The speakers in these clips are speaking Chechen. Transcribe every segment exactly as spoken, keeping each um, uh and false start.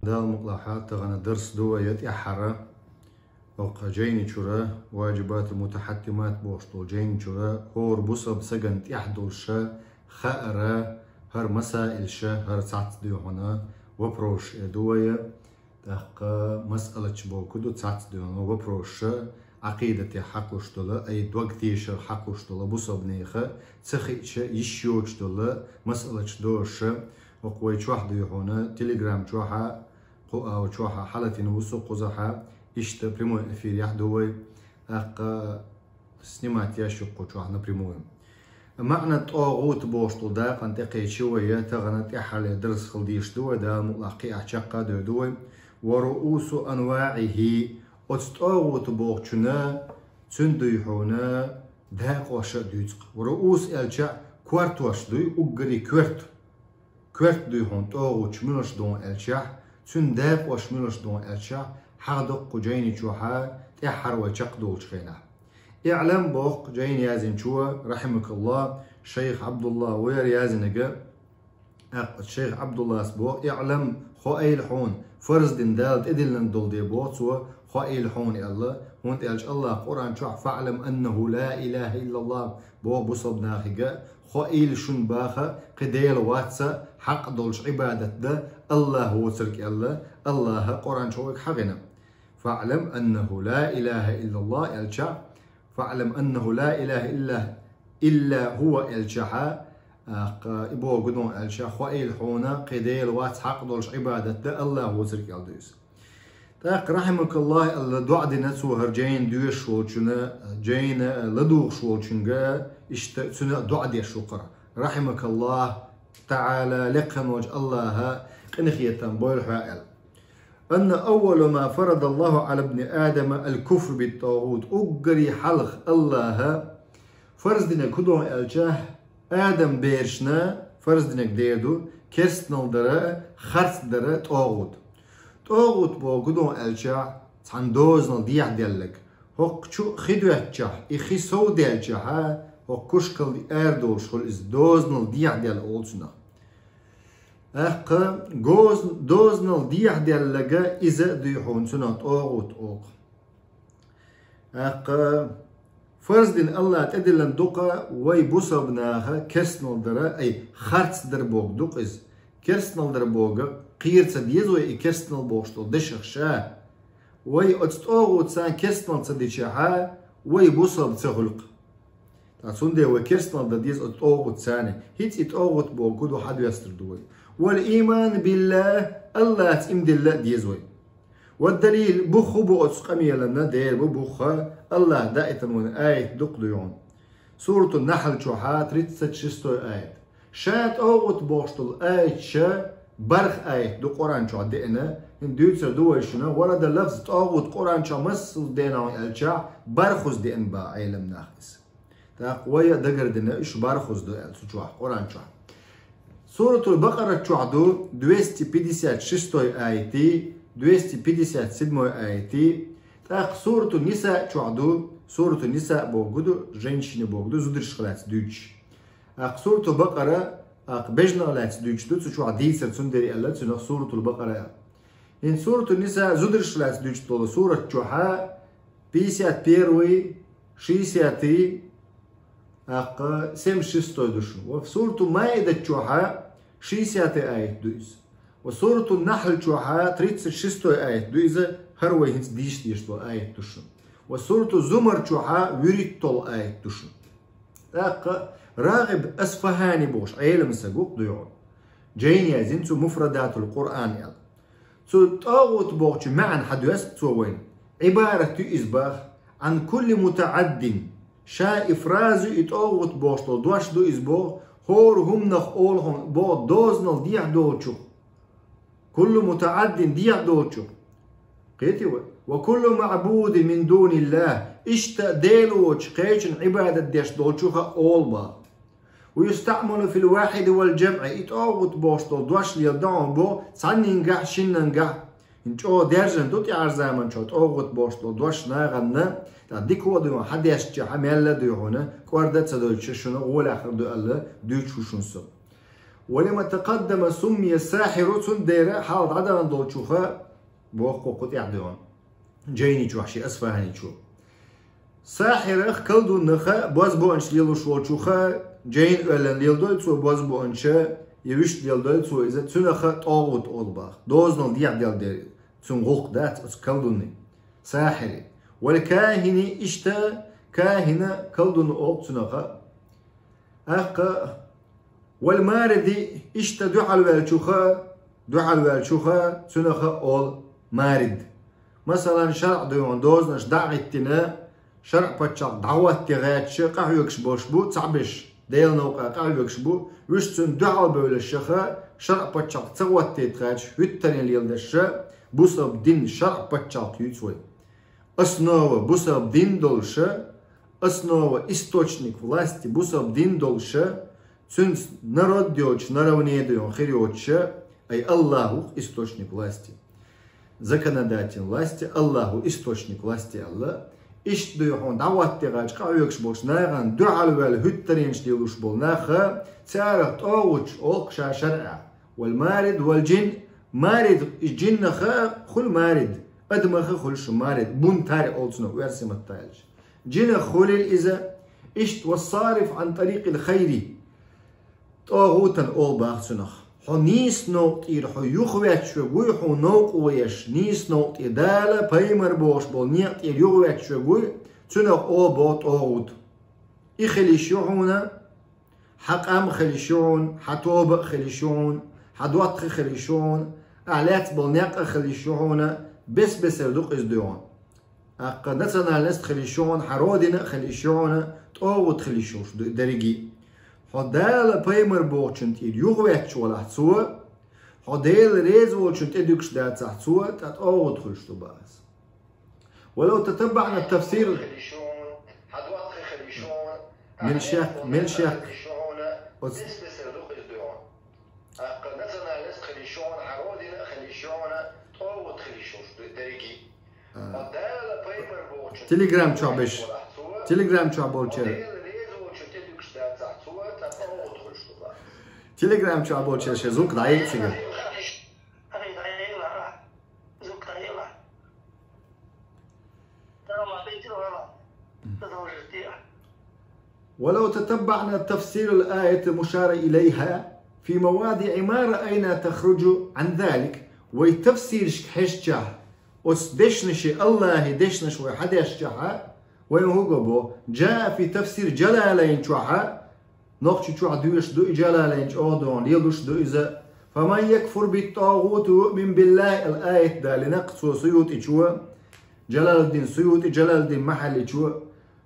Дала мукъалахь, тахана дарс ду вай тӀаьххьара. Оха жайни чура, ваджибатул мутахаттимат бохуш долу жайни чура, хӀора бусалба сагана тӀехь долуш хаар, хӀара масаилаш, хӀара цхьацца дуьйхьуна вопросаш эр ду вай. ТӀаккха масъалаташ боху ду цхьацца дуьйхьуна вопросаш, Ӏакъидате хьакхуш долу, ай дог тешар хьакхуш долу бусалба нехан ца хиъча йиш йоцуш долу масъалаташ дозуш. Оха вай чохь дуьйхьуна, Telegram чохьа, кху ава чохьа хьалатина ву со кхузахьа, иштта прямой эфирехь ду вай. ТӀаккха снимать еш ю кху чохь напрямую. МаӀна тӀогӀут бохуш долу дакъана тӀекхечи вай, тахана тӀаьххьара дарс хила дезаш ду вай, Дала мукъалахь кхиахь чекх а дойду вай. Ва руусу анваӀихи, оцу тӀогӀут бохучунна, цуьнан дуьйхьуна дакъош а дуьйцу-кх. Ва руус аьлча, коьртош дуй, уггаре коьрта. Коьрта дуьйхьуна тӀогӀуташ муьлш ду аьлча, цуьнан дакъош муьлш ду аьлча, хьахадо-кх кху жайни чохьа, тӀаьххьара вай чекхдолучу хенахь. ИӀлам боху жайни яздинчо, рахьимакаллахь, шайх Ӏабдулла ву яра яздинарг, тӀаккха шайх Ӏабдуллас боху: «ИӀлам, хоийла хьуна, фарз дина Дала тӀедиллина долу де боху цо, хоийла хьуна», — аьлла, хӀунда аьлча АллахӀа Къуръан чохь: «ФаӀлам аннаху ла илаха иллаллахӀ», — боху бусалба нахе, хоийла шуна баха, кхин Дела вац хьакъ долуш Ӏибадат дан АллахӀ воцург аьлла, АллахӀа Къуръан чохь вайга хьахийна. «ФаӀлам аннаху ла илаха иллаллахӀ», — аьлча, «ФаӀлам аннаху ла илаха илла, илла хӀува», — аьлча, тӀаккха и боху гуш ду аьлча, хоийла хьуна, кхин Дела вац хьакъ долуш Ӏибадат дан АллахӀ воцург аьлла ду иза. ТӀаккха, рахьимакаллахь, аьлла, доӀа дина цо хӀара жайна доьшуш волчунна, жайна ладугӀуш волчуьнга, иштта цуьнан а доӀа деш ву хӀара. «Рахьимакаллахь таӀала», лекха волчу АллахӀа къинхетам бойла хьоьга аьлла. «Анна аввала ма фарадаллаху Ӏала бни Адама аль-куфр бит-тӀагӀут». Уггаре хьалха АллахӀа фарз динарг хӀун ду аьлча, Адам берашна фарз динарг дер ду, керстанал дара, харц дара тӀогӀут. ТӀогӀут боху хӀун ду аьлча, цхьана дозанал дехьаделларг, хӀокху чу хи доьттачохь, и хи совдаьллачохьа, хӀокху кушкалла арадолуш хуьлу иза, дозанал дехьаделла олу цунах. ТӀаккха гоз-, дозанал дехьаделларг иза а дуй хьуна цунах тӀогӀут олу. ТӀаккха фарз дина АллахӀа тӀедиллина ду-кх вай бусалба наха керстанал дар, ай, харц дар боху ду-кх иза. Керстанал дар боху, кхера ца деза вай и керстанал бохуш долу дешах ша. Вай оцу тӀогӀутца керстанал ца дичахьа, вай бусалба ца хуьлу-кх. Ткъа цундела вай керстанал дан деза оцу тӀогӀутца. ХӀинца и тӀогӀут боху хӀун ду хьадоьстур ду вай. «Вал ийман биллахь», АллахӀца ийман дилла а деза вай. «Вад-далил», бух хӀун бу оцу къамелана, дера бу бух, АллахӀа даийтина вайна аят ду-кх дуй хьуна. Суратун-Нахьл чохьа тридцать шестой аят. Ша тӀогӀут бохуш долу аяташ барх аят ду Къуръан чохь деана, хӀинца дуьйцур ду вай шуна, варада лафз тӀогӀут Къуръан чохь массо а дена аьлча, бархуз деана боху Ӏелам наха иза. ТӀаккха вай а дагардина, уьш бархуз ду аьлла цу чохь, Къуръан чохь. Суратул-Бакъара чохь ду двести пятьдесят шестой аят, двести пятьдесят седьмой аят. ТӀаккха Суратун-Ниса чохь ду, Суратун-Ниса боху ду, женщины боху ду, зударшка лаьцна дуьйцуш. ТӀаккха Суратул-Бакъара, тӀаккха бежанах лаьцна дуьйцуш ду, цу чохь дийцар цундела аьлла, цунах Суратул-Бакъара аьлла. ХӀинца Суратун-Ниса зударшка лаьцна дуьйцуш долу сурат чохьа пятьдесят первый, шестьдесятый, тӀаккха семьдесят шестой ду шуна. Ва Суратул-Маида чохьа шестьдесятый аят ду иза. Ва Суратун-Нахьл чохьа тридцать шестой аят ду иза, хӀара вай хӀинца дийша дезаш долу аят ду шуна. Ва Суратул-Зумар чохьа вуьрхӀитталгӀа аят ду шуна. ТӀаккха РагӀиб АсфахӀани бохуш Ӏелам саг ву-кх дуй хьуна. Жайна яздина цо Муфрадатул-Къуръан аьлла. Цу тӀогӀут бохучун маьӀна хьадоьсту цо вайна. Ӏибарат ю иза боху: «Ӏан кулли мутаӀаддин». Ша и фраза ю, и тӀогӀут бохуш долу дош ду иза боху, хӀора хӀуманах олу хьуна боху дозанал дехьадолчух. Куллу мутаӀаддин, дехьадолчух. Кхетий вай? «Ва куллу маӀбудин мин дуниллахь». Иштта Дела воцуш кхечунна Ӏибадат деш долчух а олу боху. «Ва юстаӀмалу фил вахьиди вал жамӀи». И тӀогӀут бохуш долу дош леладо хьуна боху цхьаннингахь, шиннангахь. ХӀинца чӀогӀа даьржина ду тӀаьхьарчу заманчохь тӀогӀут бохуш долу дош нахана, ткъа дика а дуй хьуна, хьадешча, хьан мелла а дуй хьуна, кӀорда а ца дойтуш шуна гӀолехь хир ду аьлла, дуьйцуш ву шуна со. ولما تقدم سمي الساحر, цундела хьалха дӀадахана долчуха, боху кху тӀехь дуьйхьун, Джайни чохь ши Асфахани чу. Сахьирах, колдунах, бозбуунчаш лелош волчуха, Джайн оьллина леладой цо бозбуунчаш, я вуьшта леладой цо иза, цунаха тӀогӀут олу боху. Дозанал дехьаделла дерг, цуьнан гӀуллакх дац оцу колдунийн. Сахьири. Вал кахини, иштта кахина, колдуна олу цунаха. Аккха, вал мариди, иштта дуьхьалваьллачуха, дуьхьалваьллачуха, цунаха олу марид. Масалан, шарӀ дуьйхьун дозанаш дӀа а хӀиттина, шарӀ паччахьалкх дӀахӀотте гӀерташ къахьоьгуш болуш бу, цхьаберш Делан новкъа къахьоьгуш бу, уьш цунна дуьхьалбевллашха, шарӀ паччахьалкх ца хӀоттийта гӀерташ, хӀуьттаренна леладеш, бусалба дин, шарӀ паччахьалкх юьйцу вай. Основа бусалба дин долуша, основа, источник власти бусалба дин долуша, цуьнца народ йоцуш, наравне дуьйхьун хир йоцуша, ай Аллаху источник власти. Законодательной власти, Аллаху источник власти аьлла. Иштта дуьйхьун дӀахӀотте гӀерташ къахьоьгуш болчу нахана дуьхьалваьлла хӀуьттаренаш лелош болу наха, царах тӀогӀуташ олу ша шарӀехь. Вал марид, вал джин, марид, и джиннаха хуьлу марид, адамаха хуьлу шу марид, бунтарь олу цунах оьрсийн маттахь аьлча. Джинах хуьлийла иза, иштта вассариф ан тарикъил хайри. ТӀогӀутан олу боху цунах. Хьо нийса новкъа тӀера хьо юхаветташ верг вуй, хьуна новкъа еш, нийса новкъа тӀера Дала пайхамар бохуш болу некъа тӀера юхаветташ верг вуй, цунах олу боху тӀогӀут. И хила йиш ю хьуна, хьан къам а хила йиш ю хьуна, хьан тоба а хила йиш ю хьуна, хьан доттагӀа а хила йиш ю хьуна, ахь лаьцна болу некъ а хила йиш ю хьуна, бес-бесара ду-кх иза дуьйхьун. Аккха национальность хила йиш ю хьуна, хьан родина а хила йиш ю хьуна, тӀогӀут хила йиш йолуш ду и дерриге. Хьо Дала пайхамар бохучун тӀера юхаветташ валахь цо, хьо Дела реза волчун тӀедуьгуш дацахь цо, ткъа тӀогӀут хуьлуш ду боху иза. ولو تتبعنا التفسير. Мел шек, мел шек. Оц- А. Телеграм чохь беш. Телеграм чохь болчера. Телеграм чохь болчера шен звук дӀайигна цига. ولو تتبعنا تفسير الآية المشار إليها في مواضع ما رأينا تخرج عن ذلك. Вай тафсирашка хьаьжча, оцу дешнаши, Аллахьи дешнаш вай хьадешча, вайна хӀун го бо, جاء في تفسير الجلالين чохь, нохчи чохь доьшуш ду и Джалалайн чӀогӀа дохьун, лелуш ду иза. فمن يكفر بالطاغوت ويؤمن بالله аьлла аят далийна-кх цо Суютичо, Джалалуддин Суюти, Джалалуддин Махьалличо.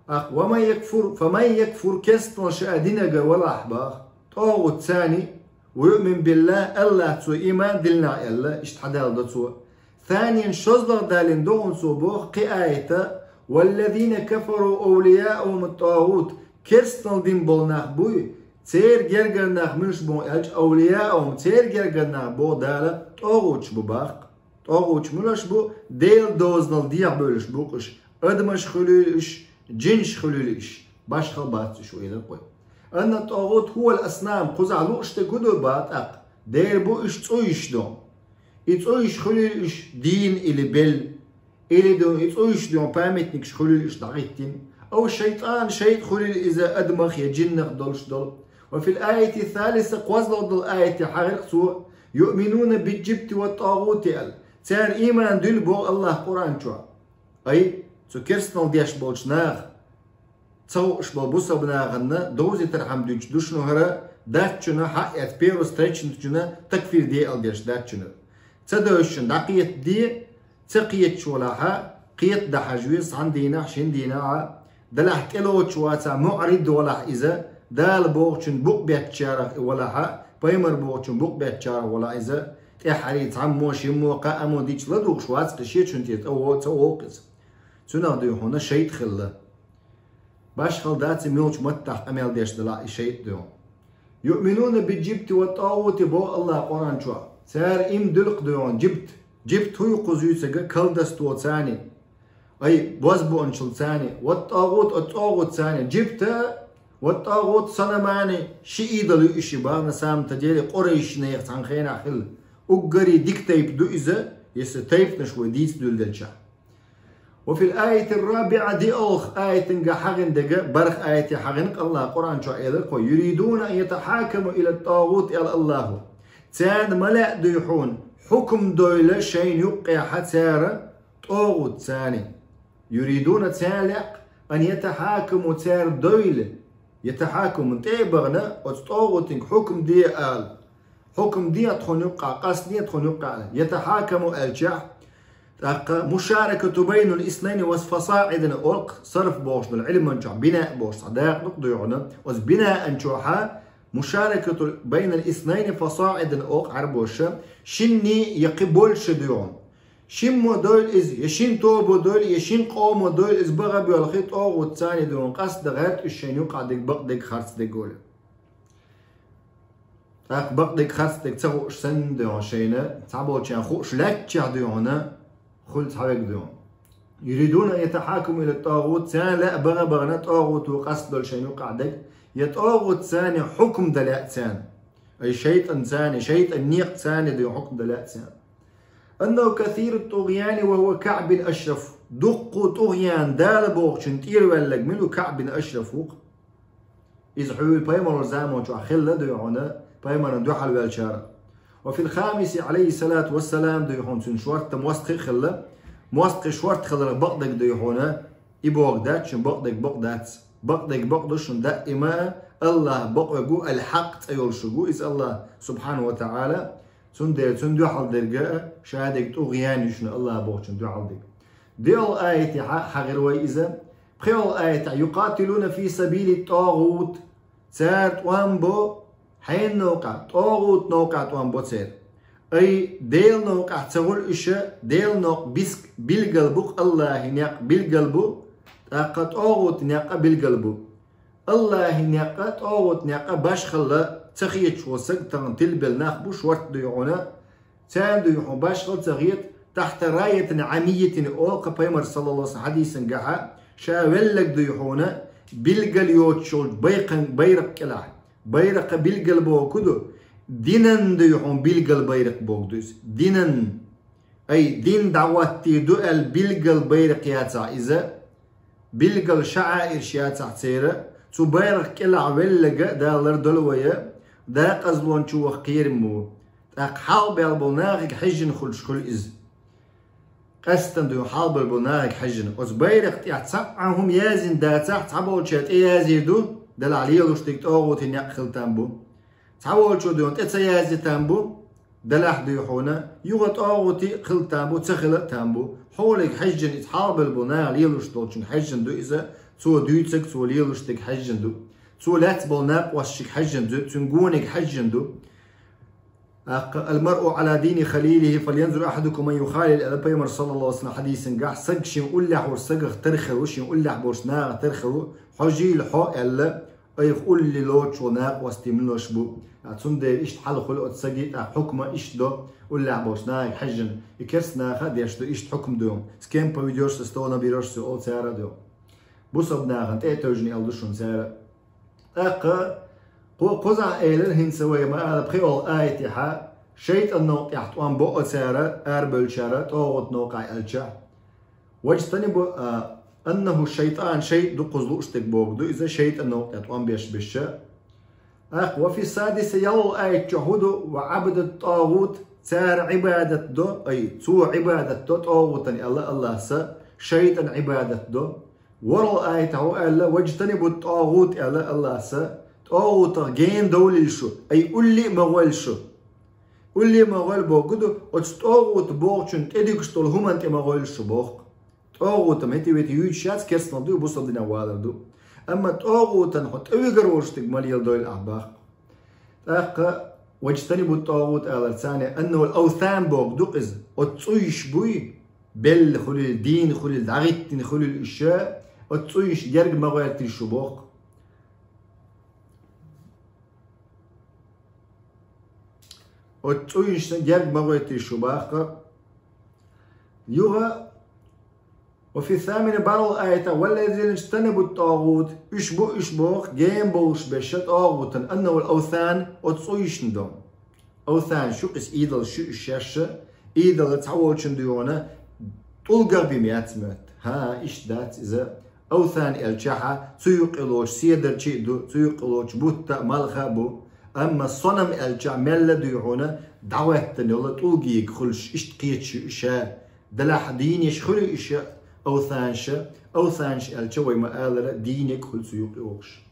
Ах, ومن يكفر, فمن يكفر, керстанал ша динарг валахь боху, тӀогӀутца, ويؤمن بالله, Аллахьца цо иман диллинехь аьлла, иштта хьадалдо цо. ثانيا, шозлагӀа далийна ду хьуна цо боху кхин аят: والذين كفروا أولياؤهم الطاغوت, керстанал дина болу нах буй, церан гергара нах муьлш бу аьлча, أولياؤهم, церан гергара нах боху Дала, тӀогӀуташ бу боху-кх. ТӀогӀуташ муьлш бу, Делан дозанал дехьабевллаш бу-кх уьш, адамаш хуьлийла уьш, джинаш хуьлийла уьш, башхал бац уьш, элира-кх вай. أن الطاغوت هو الأصنام, кхузахь лууш дерг хӀун ду боху тӀаккха? Дера бу уьш цӀуйш ду. И цӀуйш хуьлийла уьш дийна или белла, или ду и цӀуйш ду памятникаш хуьлийла уьш дӀахӀиттина. أو الشيطان, шайтӀа хуьлийла иза адамах я джиннах долуш долу. وفي الآية الثالثة, кхозлагӀа долу аят тӀе хьахийра-кх цо: يؤمنون بالجبت والطاغوت аьлла. Цара иман дуьллу боху Аллахьа Къуръан чохь. Ай, цу керстанал деш болчу наха ца хууш болу бусалба нахана довзийтархьама дуьйцуш ду шуна хӀара, дац шуна хьаэца первый страницачунна такфир де аьлла деш дац шуна. Ца девзачунна дӀакхетаде, ца кхеташ валахьа, кхетадан хьажа веза цхьана дийнахь, шина дийнахь а, делахь тӀелоцуш вацахь, муӀрид валахь иза, Дала бохучун букъ беттачарах и валахьа, пайхамар бохучун букъ беттачарах валахь иза, тӀаьххьарий цхьаммо, шиммо, кхааммо дича ладугӀуш вац-кх и шечун тӀе, тӀе во-, ца вогӀу-кх иза. Цунах дуй хьуна шайтӀа хилла. Башхал дац и муьлхачу маттахь къамел деш далахь и шайтӀа дуй хьуна. يؤمنون بالجبت والطاغوت боху Аллахьа Къуръан чохь. Цара им дуьллу-кх дуй хьуна джибт. Джибт хӀун ю кхуза юьйцург? Колдовство царна. Ай, бозбуунчалла царна. والطاغوت, оцу тӀогӀутца. Джибта «والطاغوت صنمان», ши идол ю иши бах, на самом-то деле, къурайшнех цхьан хенахь хилла. Уггаре дика тайпа ду иза, если тайпанаш вай дийца дуьлделча. «وفي الآية الرابعة», диъолх аятанга хьагӀин дега, барх аяте хьагӀин, Аллах Къуръан чу элар кхо: «يريدون أن يتحاكموا إلى الطاغوت», аьл Аллаху. Царна ма лаьа дуй хьуна, хьукум дойла шайна юккъехьа цара тӀогӀут цани. «يريدون», царна лаьа, «أن يتحاكموا», цара дойла, «يتحاكموا» тӀе а бахана, оцу тӀогӀутинга хьукум де ала. Хьукум де тхуна юккъахь, къастане тхуна юккъахь ала. «يتحاكموا» аьлчахь, тӀаккха «مشاركة بين الاثنين فصاعدا» олу, сарф бохуш долу Ӏилман чохь бина бохуш цхьа дакъа ду-кх дуй хьуна. Оцу бинаан чохьа «مشاركة بين الاثنين فصاعدا» олу Ӏарбоша, шинний я кхин больше дуй хьуна. Шиммо дойла иза, я шин тобо дойла, я шин къомо дойла иза, баха а боьлхий, тӀогӀут цани дуй хьуна, къастдан гӀерта уьш шайна юккъахь дерг, бакъдерг, харцдерг олий. ТӀаккха бакъдерг, харцдерг ца хууш санна дуй хьуна шайна, цхьаболчарна хууш лаьттачехь дуй хьуна, хуьлу цхьаверг дуй хьуна. «يريدون أن يتحاكموا إلى الطاغوت», царна лаьа баха а бахана тӀогӀуто къастадойла шайна юккъахь дерг, я тӀогӀут цани хьукум дан лаьа царна. Ай шайтӀан цани, шайтӀан некъа цани дуй хьукум дан лаьа царна. «أنه كثير الطغيان وهو كعب الأشرف». Дуккха а тӀугӀян, Дала бохучун тӀера ваьлларг мила ву, КаӀб бин Ашраф ву-кх. Иза хьуьйра пайхамаран заман чохь хилла дуй хьуна, пайхамарна дуьхьал ваьллачара. «وفي الخامس عليه الصلاة والسلام» дуй хьуна, цуьнан шортта мостагӀий а хилла, мостагӀий шортта хиларх бакъдерг дуй хьуна, и бохург дац шуна, бакъдерг бакъ дац. Бакъдерг бакъ ду шуна даима а, Аллах бакъве гу, аль-Хьакъ цӀе йолуш гу иза Аллах субхьанаху ва таӀала. Цундела цунна дуьхьал дерг а, ша дерг тӀугӀян ю шуна Аллах бохучун дуьхьал дерг. ДиъолгӀа аятехьа хьагӀира вай иза. ПхоьалгӀа аятехь: «يقاتلون في سبيل الطاغوت». Цара тӀом бо хьенан новкъахь, тӀогӀутан новкъахь тӀом бо цара. Ай, Делан новкъахь ца хуьлу уьш, Делан новкъа биск билгал бу-кх, Аллахьан некъ билгал бу, тӀаккха тӀогӀутан некъ а билгал бу. Аллахьан некъ а, тӀогӀутан некъ а башхалла ца хеташ волу саг тахана тилбелла нах бу шортта дуй хьуна, царна дуй хьуна башхалла ца хета, «تحت راية عمية» олу-кх пайхамара, саллаллаху Ӏалайхи ва саллам, хьадисан гахьа, ша велларг дуй хьуна, билгал йоцуш йолчу байкхан, байракх кӀелахь. Байракх билгал бохург ду, динан дуй хьуна билгал байракх бохург ду иза. Динан. Ай, дин дӀахӀоттийр ду аьлла билгал байракх яцахь иза, билгал шаӀаирш яцахь церан, цу байракх кӀелахь велларг а Дала лардойла вай, декъазлончу ваха кхерам бу. ТӀаккха хьалхабаьлла болу нахе хьаьжжина хуьлуш хуьлу иза. Къаьсттина дуй хьалхабаьлла болу нахе хьаьжжина. Оцу байракх тӀехь цхьа а хӀума яздина дацахь, цхьаболчара тӀеязйийр ду, делахь лелош дерг тӀогӀутан некъ хила там бу. Цхьаволчо дуй хьуна тӀе ца язйи там бу, делахь дуй хьуна, юха тӀогӀутан некъ хила там бу, ца хила а там бу. Хьолехь хьаьжжина иза, хьалхабаьлла болу наха лелош долчуьнга хьаьжжина ду иза, цо дуьйцург, цо лелош дерг хьаьжжина ду. Цо лаьцна болу накъосташка хьаьжжина ду, цуьнан гониг хьаьжжина ду. ТӀаккха: «المرء على دين خليله فلينظر أحدكم من يخالل», аьлла пайхамара, саллаллаху Ӏалайхи ва саллам, хьадисан гахь, саг шен уллехь волчу сагах тера хир ву, шен уллехь болчу нахах тера хир ву, хьожийла хьо аьлла, айхьа уллехь лоцуш волу накъостий муьлш бу. А, цундела иштта хьал хуьлу оцу саги, тӀаккха хьукма иштта до, уллехь болчу нахе хьаьжжина. И керста наха а деш ду, иштта хьукма ду. «С кем поведёшься, с того наберёшься» олу цара а ду. Бусалба нахана тӀе а тевжина аьлла ду шуна цара. ТӀаккха кхо-, кхузахь элира хӀинца вай ма-аллара пхоьалгӀа аятехьа, шайтӀан новкъа тӀехь тӀом бо оцара, арабевллачара, тӀогӀутан новкъахь аьлча. «واجتنبوا», а, «أنه الشيطان», шайтӀа ду кхуза лууш дерг бохург ду, иза шайтӀан новкъа тӀехь тӀом беш беш. ТӀаккха «وفي السادسة», ялхолгӀа аят чохь хӀун ду, «وعبدوا الطاغوت», цара Ӏибадат до, ай, цо Ӏибадат до тӀогӀутана аьлла Алласа, шайтӀана Ӏибадат до. ВорхӀалгӀа аятехь хӀун аьлла, «واجتنبوا الطاغوت» аьлла Алласа, тӀогӀутах генадовлийла шу, ай, улле а ма гӀойла шу. Улле а ма гӀойла бохург ду, оцу тӀогӀут бохучун тӀедуьгуш долу хӀуманна тӀе ма гӀойла шу боху. ТӀогӀутан метта вайта юьйцуш яц, керстанал ду, бусалба динехь валар ду. Амма тӀогӀутан хьо тӀевигар волуш дерг ма леладойла ахь боху. ТӀаккха «واجتنبوا الطاغوت» алар царна, «أنه الأوثان» бохург ду-кх иза. Оцу цӀуйш буй, белла хуьлийла, дийна хуьлийла, дӀагӀиттина хуьлийла уьш, оцу цӀуйшна герга ма гӀоьртийла шу боху. Оцу цӀуйшна герга ма гӀоьртийла шу боху. Юха وفي الثامن барал аята: والذين اجتنبوا الطاغوت, уьш бу, уьш боху, гена болуш берш тӀагӀутан, أنه الأوثان, оцу цӀуйшна ду. Авсан шу, кхин идол шу уьш шаьш, идол цхьаволчун дуьйхьуна тӀулгах бина яц моьтту. ХӀан, иштта дац иза. Авсан аьлчахьа, цу юккъе лоцу седарчий а ду, цу юккъе лоцу бутта а, малха а бу. Амма сонам аьлчахь мелла дуьйхьуна дӀахӀоьттина йолу тӀулгега хуьлуш, иштта кхеташ ю уьш. Делахь дийна еш хуьлу уьш, авсанаш, авсанаш аьлча вай ма-аллара, дийна хуьлу цу юккъе вохуш.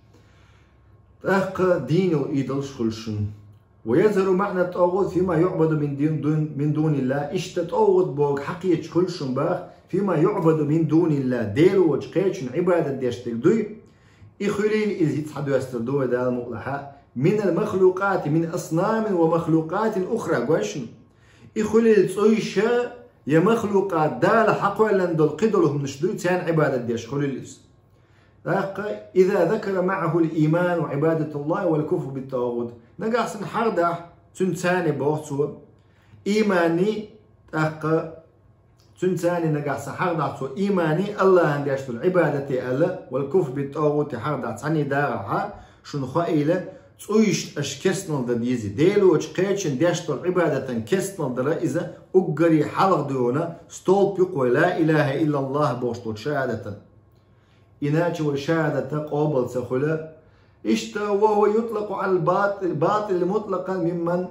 ТӀаккха дийна йолу идолаш хуьлу шуна. ويظهر معنى الطاغوت فيما يعبد من دون, دون, من دون الله. Иштта тӀагӀут боху хьакхеташ хуьлу шуна боху, فيما يعبد من دون الله, Дела воцчу кхечунна Ӏибадат деш дерг дуй. И хуьлийла иза хӀинца хьадоьстур ду вай Дала мукъалахь. من المخلوقات, من أصنام ومخلوقات أخرى, гой шуна. И хуьлийла цӀуйш я махлукъат, Дала хьакхоьллина долу кхидолу хӀуманаш дуй, царна Ӏибадат деш хуьлийла иза. ТӀаккха, إذا ذكر معه الإيمان وعبادة الله والكفر بالطاغوت. Нагахь санна хьагӀ дахь цуьнан царна боху цо, ийманний, тӀаккха цуьнан царна нагахь санна хьагӀ дахь цо ийманний, Аллахьан деш долу Ӏибадатий аьлла, والكفر بالطاغوت хьагӀ дахь цхьаьний дагӀахьа, шуна хоийла, цӀуйшна аша керстанал дан дезий. Дела воцчу кхечунна деш долу Ӏибадатан керстанал дара иза уггаре хьалха дуьйхьуна столп ю кху ла илаха иллаллахӀ бохуш долчу шахӀадатан. Иначе вай шахӀадата къобал ца хуьлу. Иштта, وهو يطلق على الباطل, باطل مطلقا ممن,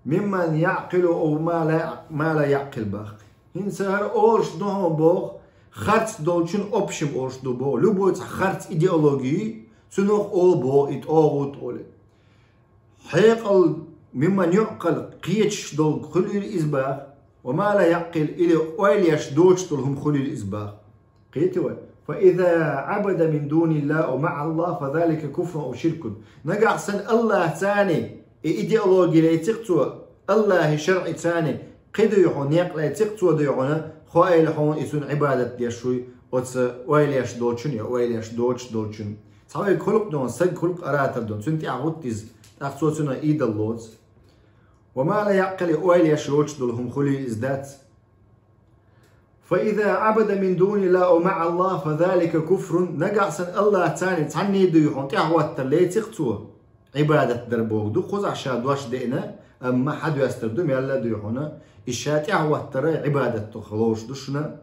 ممن يعقل أو ما لا, ما لا يعقل боху. ХӀинца хӀара олуш ду хьуна боху, харц долчун общем олуш ду боху. Любой цхьа харц идеологи, цунах олу боху и тӀогӀут олий. Хьекъал, ممن يعقل, кхеташ долу хуьлийла иза боху, وما لا يعقل, или ойла еш доцуш долу хӀума хуьлийла иза боху. Кхетий вай? فإذا عبد من دون الله أو مع الله فذلك كفر أو شرك. Нагахь санна Аллахьца и идеологи леци-кх цо, Аллахьи шарӀица кхидуй хьуна некъ леци-кх цо дуй хьуна, хоийла хьуна и цунна Ӏибадат деш вуй, оцу ойла еш долчун я ойла еш доцуш долчун. Цхьа вай хуьлу-кх дуьйхьуна, саг хуьлу-кх оратор дуьйхьуна, цуьнан тӀехь гӀутту иза, тӀаккха цо цунах идол лоцу. وما لا يعقل, ойла еш йоцуш долу хӀума хуьлийла иза дац. فإذا عبد من دون الله أو مع الله فذلك كفر. Нагахь санна Аллахьца цхьаьний дуй хьуна тӀехьахӀоттар леци-кх цо, Ӏибадат дар боху ду, кхузахь ша дош деана, амма хьадоьстур ду мелла а дуй хьуна, и ша тӀехьахӀоттар Ӏибадат тохалуш ду шуна.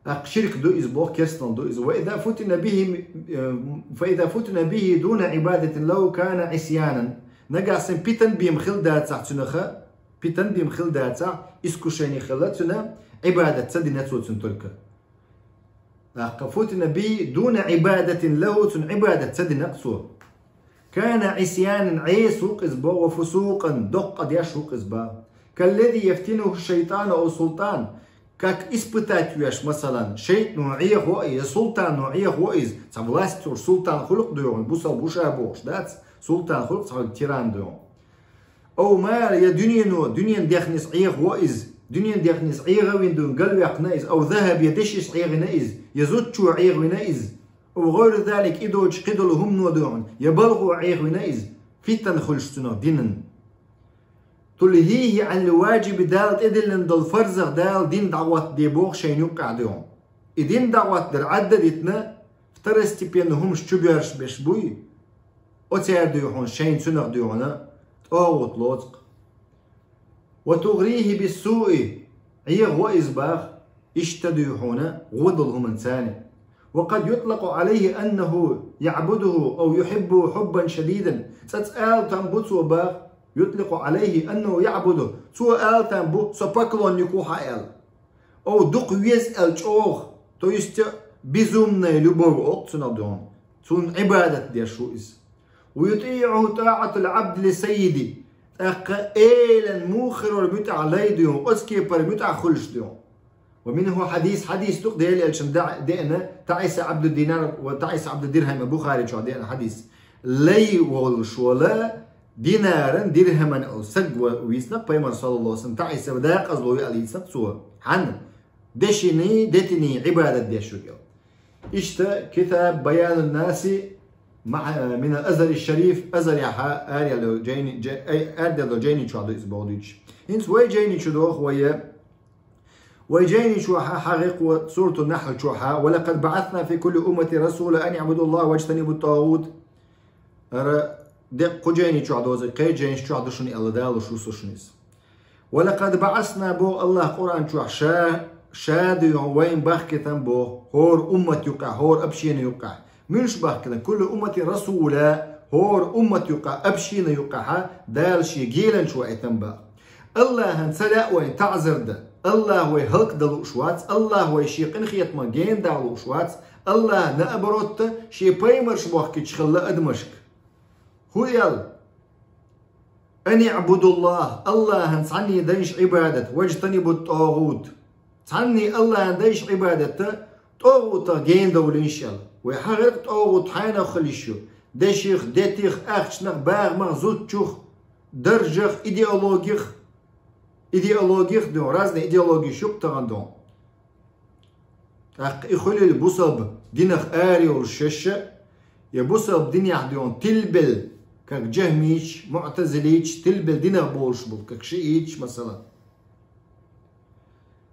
ТӀаккха ширк ду иза боху, керстанал ду иза. وإذا فتن به, э, فإذا فتن به دون عبادة له كان عصيانا. Нагахь санна питан бен хила дацахь цуьнан, питан бен хила дацахь, искушение хила цуьнан, Ӏибадат ца дина цо цуьнан только. ТӀаккха فتن به دون عبادة له, цуьнан Ӏибадат ца дина-кх цо. كان عصيانا, Ӏеса ву-кх иза боху, وفسوقا, доккха деш ву-кх иза боху. كالذي يفتنه الشيطان أو السلطان. Как испытать веш, масалан, шайтӀано Ӏехаво а, я султано Ӏехаво а иза, цхьа власть йолуш султан хуьлу-кх дуй хьуна, бусалба ву ша бохуш дац, султан хуьлу-кх цхьа тиран дуй хьуна. أو مال, я дуьнено, дуьненан дехнеца Ӏехаво а иза, дуьненан дехнеца Ӏеха а вина дуй хьуна, галваьккхина а иза, أو ذهب, я дешица Ӏехавина а иза, я зудчо Ӏехавина а иза, أو غير ذلك, и доцуш кхидолу хӀумано дуй хьуна, я балхо Ӏехавина а иза, питан хуьлуш цунах динан. تلهيه عن الواجب, Дала тӀедиллина долу фарзах Дала дин дӀахӀоттаде боху шайна юккъехь дуй хьуна. И дин дӀахӀоттадар Ӏадда а дитина, второстепенный хӀумаш чубоьрзуш берш буй, оцара дуй хьуна шайна цунах дуй хьуна тӀогӀут лоцу-кх. وتغريه بالسوء, Ӏехаво а иза боху, иштта дуй хьуна гӀо долу хӀуманца. وقد يطلق عليه أنه يعبده أو يحبه حبا شديدا. Цкъа-цкъа ала там бу цо боху, يطلق عليه أنه يعبده. Цо ала там бу, со поклонник ву хьан аьлла. أو дукха веза аьлла чӀогӀа, то есть безумная любовь олу-кх цунах дуй хьуна. Цунна Ӏибадат деш ву иза. ويطيعه طاعة العبد لسيده. ТӀаккха элан муха хир вара муьтӀахь лай дуй хьуна, оцу кепара муьтӀахь хуьлуш дуй хьуна. ومنه حديث, хьадис ду-кх Делан элчанна деана, تعس عبد الدينار وتعس عبد الدرهم, Бухари чохь деана хьадис. Лай волуш волу динаран, дирхаман олу саг вийцина-кх пайхамар, саллаллаху Ӏалайхи ва саллам, تعس, декъазло ву аьлла йийцина-кх цо. Хьан? Дешиний, детиний Ӏибадат деш ву аьлла. Иштта китаб بيان الناس مع, من الأزهر الشريف, Азхарехь араделла жайни, жай-, ай, араделла жайни чохь ду иза боху дуьйцуш. ХӀинца вай жайни чу доху вай, Вай жайни чохьа хьагӀекхо сурату Нахьл чохьа: «ولقد بعثنا في كل أمة رسولا أن اعبدوا الله واجتنبوا الطاغوت». Ара декъ кху жайни чохь дозе, кхечу жайнаш чохь ду шуна аьлла, Дала шуса шуна иза. «ولقد بعثنا», боху Аллах Къуръан чохь, ша, ша дуьйхьа вайн бахкийтина боху, хӀора уммат юкъахь, хӀора община юкъахь. Муьлш бахкийтина? «كل أمة رسولا», хӀора уммат юкъахь, община юкъахьа Дала шен геланча ваийтина боху. Аллахьан ца лаьа вайн таӀзар дан, Аллах вай хӀаллакдан лууш вац, Аллах вай шен къинхетамах гена дахьа лууш вац, Аллах, наоборот, шен пайхамарш бохкича хилла адамашка. ХӀу аьлла? «أن اعبدوا الله», Аллахьан цхьанне дайша Ӏибадат, «واجتنبوا الطاغوت». Цхьанне Аллахьан дайша Ӏибадат, тӀагӀутах гена довлийша аьлла. Вай хьагӀерг тӀагӀут хьенах хила йиш ю? Деших, детих, ахчанах, бахамах, зудчух, даржах, идеологих, идеологих дуьйхьа, разные идеологиш ю-кх тахана дуьйхьа. ТӀаккха и хуьлийла бусалба динах ара йолуш шаьш а, я бусалба динехь дуьйхьа тилбелла, как жахмийча, муӀтазилийча, тилбелла динах болуш болу, как шиийча, масала.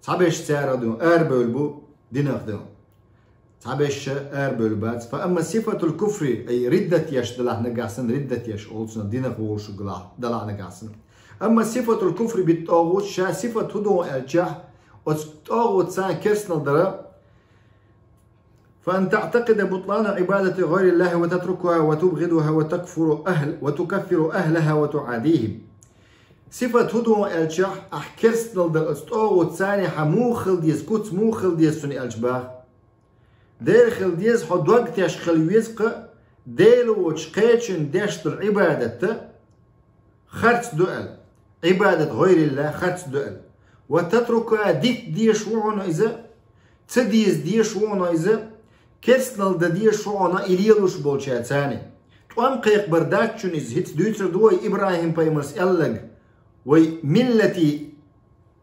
Цхьаберш царах дуьйхьа арабевлла бу динах дуьйхьа. Цхьаберш арабевлла бац. «فأما صفة الكفر», ай, риддат еш далахь нагахь санна, риддат еш олу цунах, динах волуш далахь нагахь санна. «أما صفة الكفر بالطاغوت», ша сифат хӀун ду аьлчахь, оцу тӀагӀутца керстанал дара, «فأن تعتقد بطلان عبادة غير الله وتتركها وتبغضها وتكفر أهل، وتكفر أهلها وتعاديهم». Сифат хӀун ду аьлчахь, ахь керстанал дан оцу тӀагӀутца хьан муха хила деза, куц муха хила деза цуьнан аьлча баха. Дера хила деза, хьо дог теш хила веза-кх, Дела воцчу кхечунна деш долу Ӏибадат харц ду аьлла, Ӏибадат гӀайриллахь харц ду аьлла. «وتتركها», дита дезаш ву хьуна иза, ца деза дезаш ву хьуна иза, керстанал дан дезаш ву хьуна и лелош болчаьрца. ТӀом кхайкхабар дац шуна иза, хӀинца дуьйцур ду вай ИбрахӀим-пайхамарс аьлларг, вай миллатий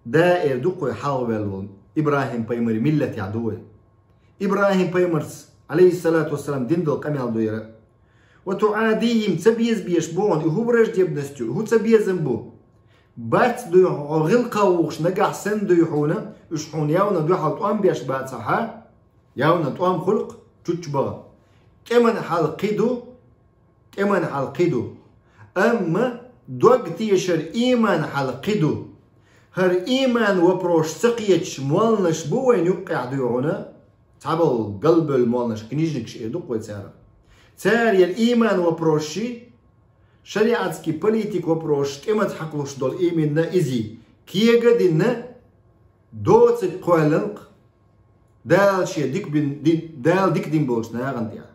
да эр ду-кх вай хьалхаваьлла волу, ИбрахӀим-пайхамаран миллатехь ду вай. ИбрахӀим-пайхамарс, Ӏалайхиссалату вассалам, дина долу къамел ду яра. «وتعاديهم», ца беза безаш бу хьуна, и хӀун враждебность ю, хӀун ца безам бу? Бац дуй хьуна, хьо гӀиллакхах вухуш нагахь санна дуй хьуна, уьш хьуна явна дуьхьал тӀом беш бацахьа, явна тӀом хуьлу-кх чучча бахана. ТӀеман хьал кхин ду, тӀеман хьал кхин ду. Амма дог тешар, ийман хьал кхин ду. ХӀара ийман вопрос ца кхеташ молланаш бу вайна юккъехь дуй хьуна, цхьаболу галбевлла молланаш, книжникаш эр ду-кх вай царах. Цара яра ийман вопрос ши, шариатский политик вопрос тӀемаца хьакхалуш долу именно изий, кега а дина, доцург кхоьллина-кх Дала шен дика бин, дин, Дала дика дина болчу нахана тӀехь.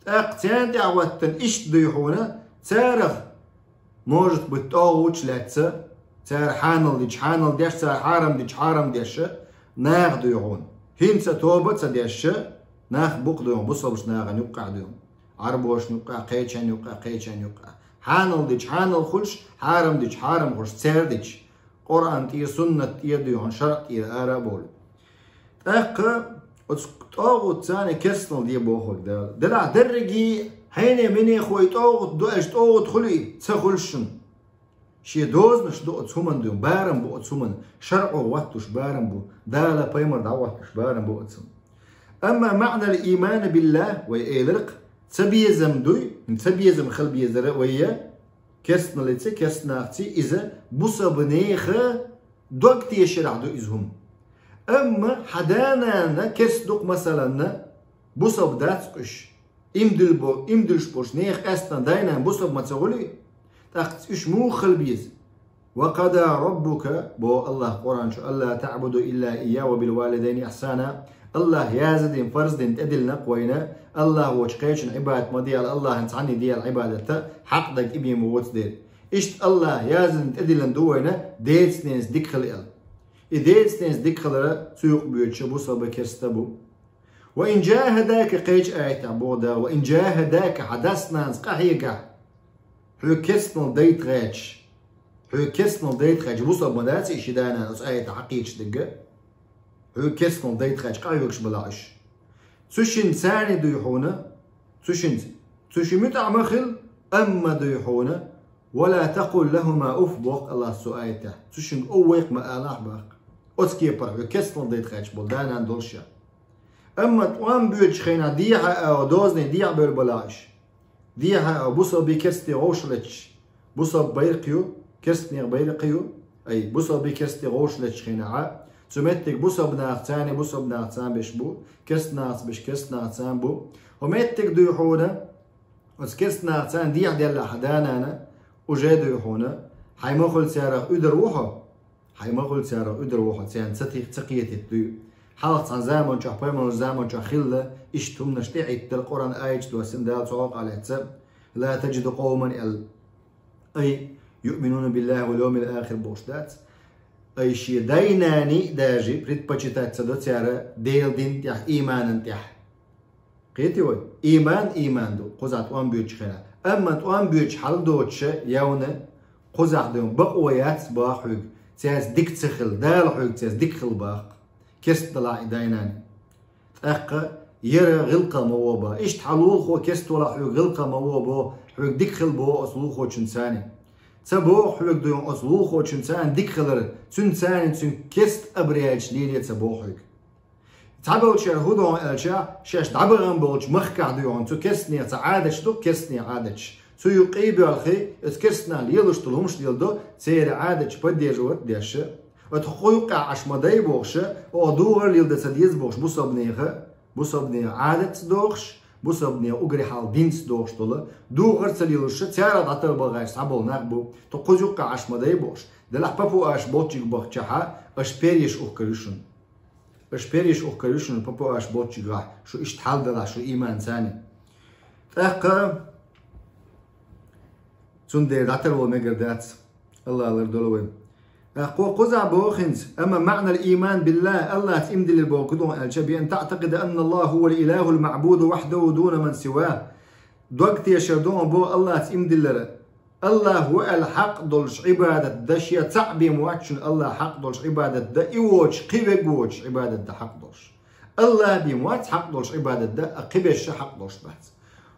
ТӀаккха царна тӀехь хӀоттана иштта дуй хьуна, царах, может быть, тӀагӀуташ лаьцна, цара хьанал дича хьанал деш, цара хьарам дича хьарам деш, нах дуй хьуна. ХӀинца тоба а ца деш, нах бу-кх дуй хьуна, бусалбачу нахана юккъехь дуй хьуна. Ӏарбошна юккъехь, кхечарна юккъехь, кхечарна юккъехь. Хьанал дича хьанал хуьлуш, хьарам дича хьарам хуьлуш, цара дича. Къуръан тӀера, суннат тӀера дуй хьуна, шарӀ тӀера ара а бовлу. ТӀаккха оцу тӀагӀутца керстанал де бохург Дала. Делахь дерриге хьенех-минехо и тӀагӀут ду аьлча, тӀагӀут хуьлий? Ца хуьлуш шуна. Шен дозанаш ду оцу хӀуманна дуй хьуна, барам бу оцу хӀуманна, шарӀо хӀоттош барам бу, Дала, пайхамар дӀахӀоттош барам бу оцу хӀуманна. Амма маӀнал ийман биллахь, вай элира-кх, ца безам дуй, ца безам хила безара вай я, керстаналлица, керстанахций иза бусалба нехан дог тешарехь ду иза хӀума. Амма хьан да-нана керста ду-кх, масаланна, бусалба дац-кх уьш. Имдуьллуш бо-, имдуьллуш болчу нехан къаьсттина дай-нана бусалба ма ца хуьлий? ТӀаккха уьш муха хила беза? «وقضى ربك», боху Аллах Къуръан чу, «ألا تعبدوا إلا إياه وبالوالدين إحسانا». Аллах яза дина, фарз дина, тӀедиллина-кх вайна, Аллах воцчу кхечунна Ӏибадат ма де аьлла, Аллахьан цхьанне де аьлла Ӏибадат, хьакъ дерг и бен ма воцу дела. Иштта Аллах яза дина, тӀедиллина ду вайна, деца-ненаца дика хила аьлла. И деца-ненаца дика хилар цу юкъа боьдуш бусалба, керста бу. «وإن جاهداك», кхечу аятехь боху Дала, «وإن جاهداك», хьан дас-нанас къахьегахь, хьоьга керстанал дайта гӀерташ, хьоьга керстанал дайта гӀерташ, бусалба ма дац и ши да-нана оцу аятехь хьакхеташ дерг а, хьоьга керстанал дайта гӀерташ къахьоьгуш белахь уьш. Цу шин царна дуй хьуна, цу шин, цу шин муьтӀахь ма хила, амма дуй хьуна, «ولا تقل لهما أف», боху Аллас цу аятехь. Цу шинга оввайкх ма алахь боху. Оцу кепара хьоьга керстанал дайта хаьтташ болу да-нана долуш я. Амма тӀом боьдучу хенахь дехьа а, дозане дехьа бевлла балахь уьш. Дехьа а, бусалбе керсте гӀовшалечаш. Бусалба байракх ю, керстанех байракх ю. Ай, бусалбе керсте гӀовшалечаш хенахь а, цу меттиг бусалба нахаца, бусалба нахаца беш бу, керста нахаца беш, керста нахаца бу. ХӀо меттиг дуй хьуна, оцу керста нахаца дехьа деллахь хьан да-нана, уже дуй хьуна, хьайн ма хуьлу царах уьдур ву хьо. Хьайн ма хуьлу царах уьдур ву хьо, царна ца тих-, ца кхетийта дуй. Хьалха цхьана заман чохь, пайхамаран заман чохь хилла, иштта хӀуманаш тӀеӀиттара, Къуръан аяташ доссийна Дала цу хьокъехь лаьцна, «لا تجد قوما» аьлла. Ай, «يؤمنون بالله واليوم الآخر» бохуш дац. Ай, шен дай-наний а даже предпочитать ца до цара Делан дин тӀехь, ийманан тӀехь. Кхетий вай? Ийман, ийман ду, кхузахь тӀом боьдучу хенахь. Амма тӀом боьдучу хьал доцуша, явна, кхузахь дуй хьуна, бакъо яц боху хьоьга, цаьрца дика ца хила, Дала хьоьга цаьрца дика хила боху. Керста далахь и дай-наний. ТӀаккха яра гӀиллакхах ма ву боху. Иштта хьан лулахо керста валахь хьоьга гӀиллакхах ма ву боху, хьоьга дика хила боху оцу лулахочуьнца. Ца боху хьоьга дуй хьуна оцу лулахочуьнца дика хилар, цуьнца цуьнан керста обрядаш лело ца боху хьоьга. Цхьаболчара хӀун ду хьуна аьлча, шаьш дӀабахана болчу махкахь дуй хьуна, цу керстанех цхьа Ӏадаташ ду, керстанех Ӏадаташ. Цу юккъе а боьлхий, оцу керстанаша лелош долу хӀуманаш лело до, церан Ӏадаташ поддерживать деш. Оцу кху юккъехь Ӏаш ма дай бохуша, оха духар леладан ца деза бохуш, бусалбанеха, бусалбанеха Ӏадатца дохуш, бусалбанеха уггаре хьалха динца дохуш долу, духар ца лелоша, царах дӀатарбан гӀерташ цхьаболу нах бу, тхо кхуза юккъехь Ӏаш ма дай бохуш. Делахь папуаш болччиг бахчахьа, аша переш ухкар ю шуна. Аша переш ухкар ю шуна папуаш болччигахь, шу иштта хьал далахь, шу ийманца. ТӀаккха цундела дӀатарвала мегар дац. Алла лардойла вай. ТӀаккха кхузахь боху хӀинца, амма маӀнал ийман биллахӀ, Аллахьца иман диллар боху хӀун ду хьуна аьлча, биан таӀтакъида анна Аллаха хьувал илахӀул маӀбуду вахьдахӀу дуна ман сивахӀ. Дог тешар ду хьуна боху Аллахьца иман диллар. Аллахь ву аьлла хьакъ долуш Ӏибадат дан, шен цхьаъ бен моьтту шуна Аллахь хьакъ долуш Ӏибадат дан, и воцуш, кхин верг воцуш Ӏибадат дан хьакъ долуш. Аллахь бен моьтту хьакъ долуш Ӏибадат дан, а кхин берш а хьакъ долуш бац.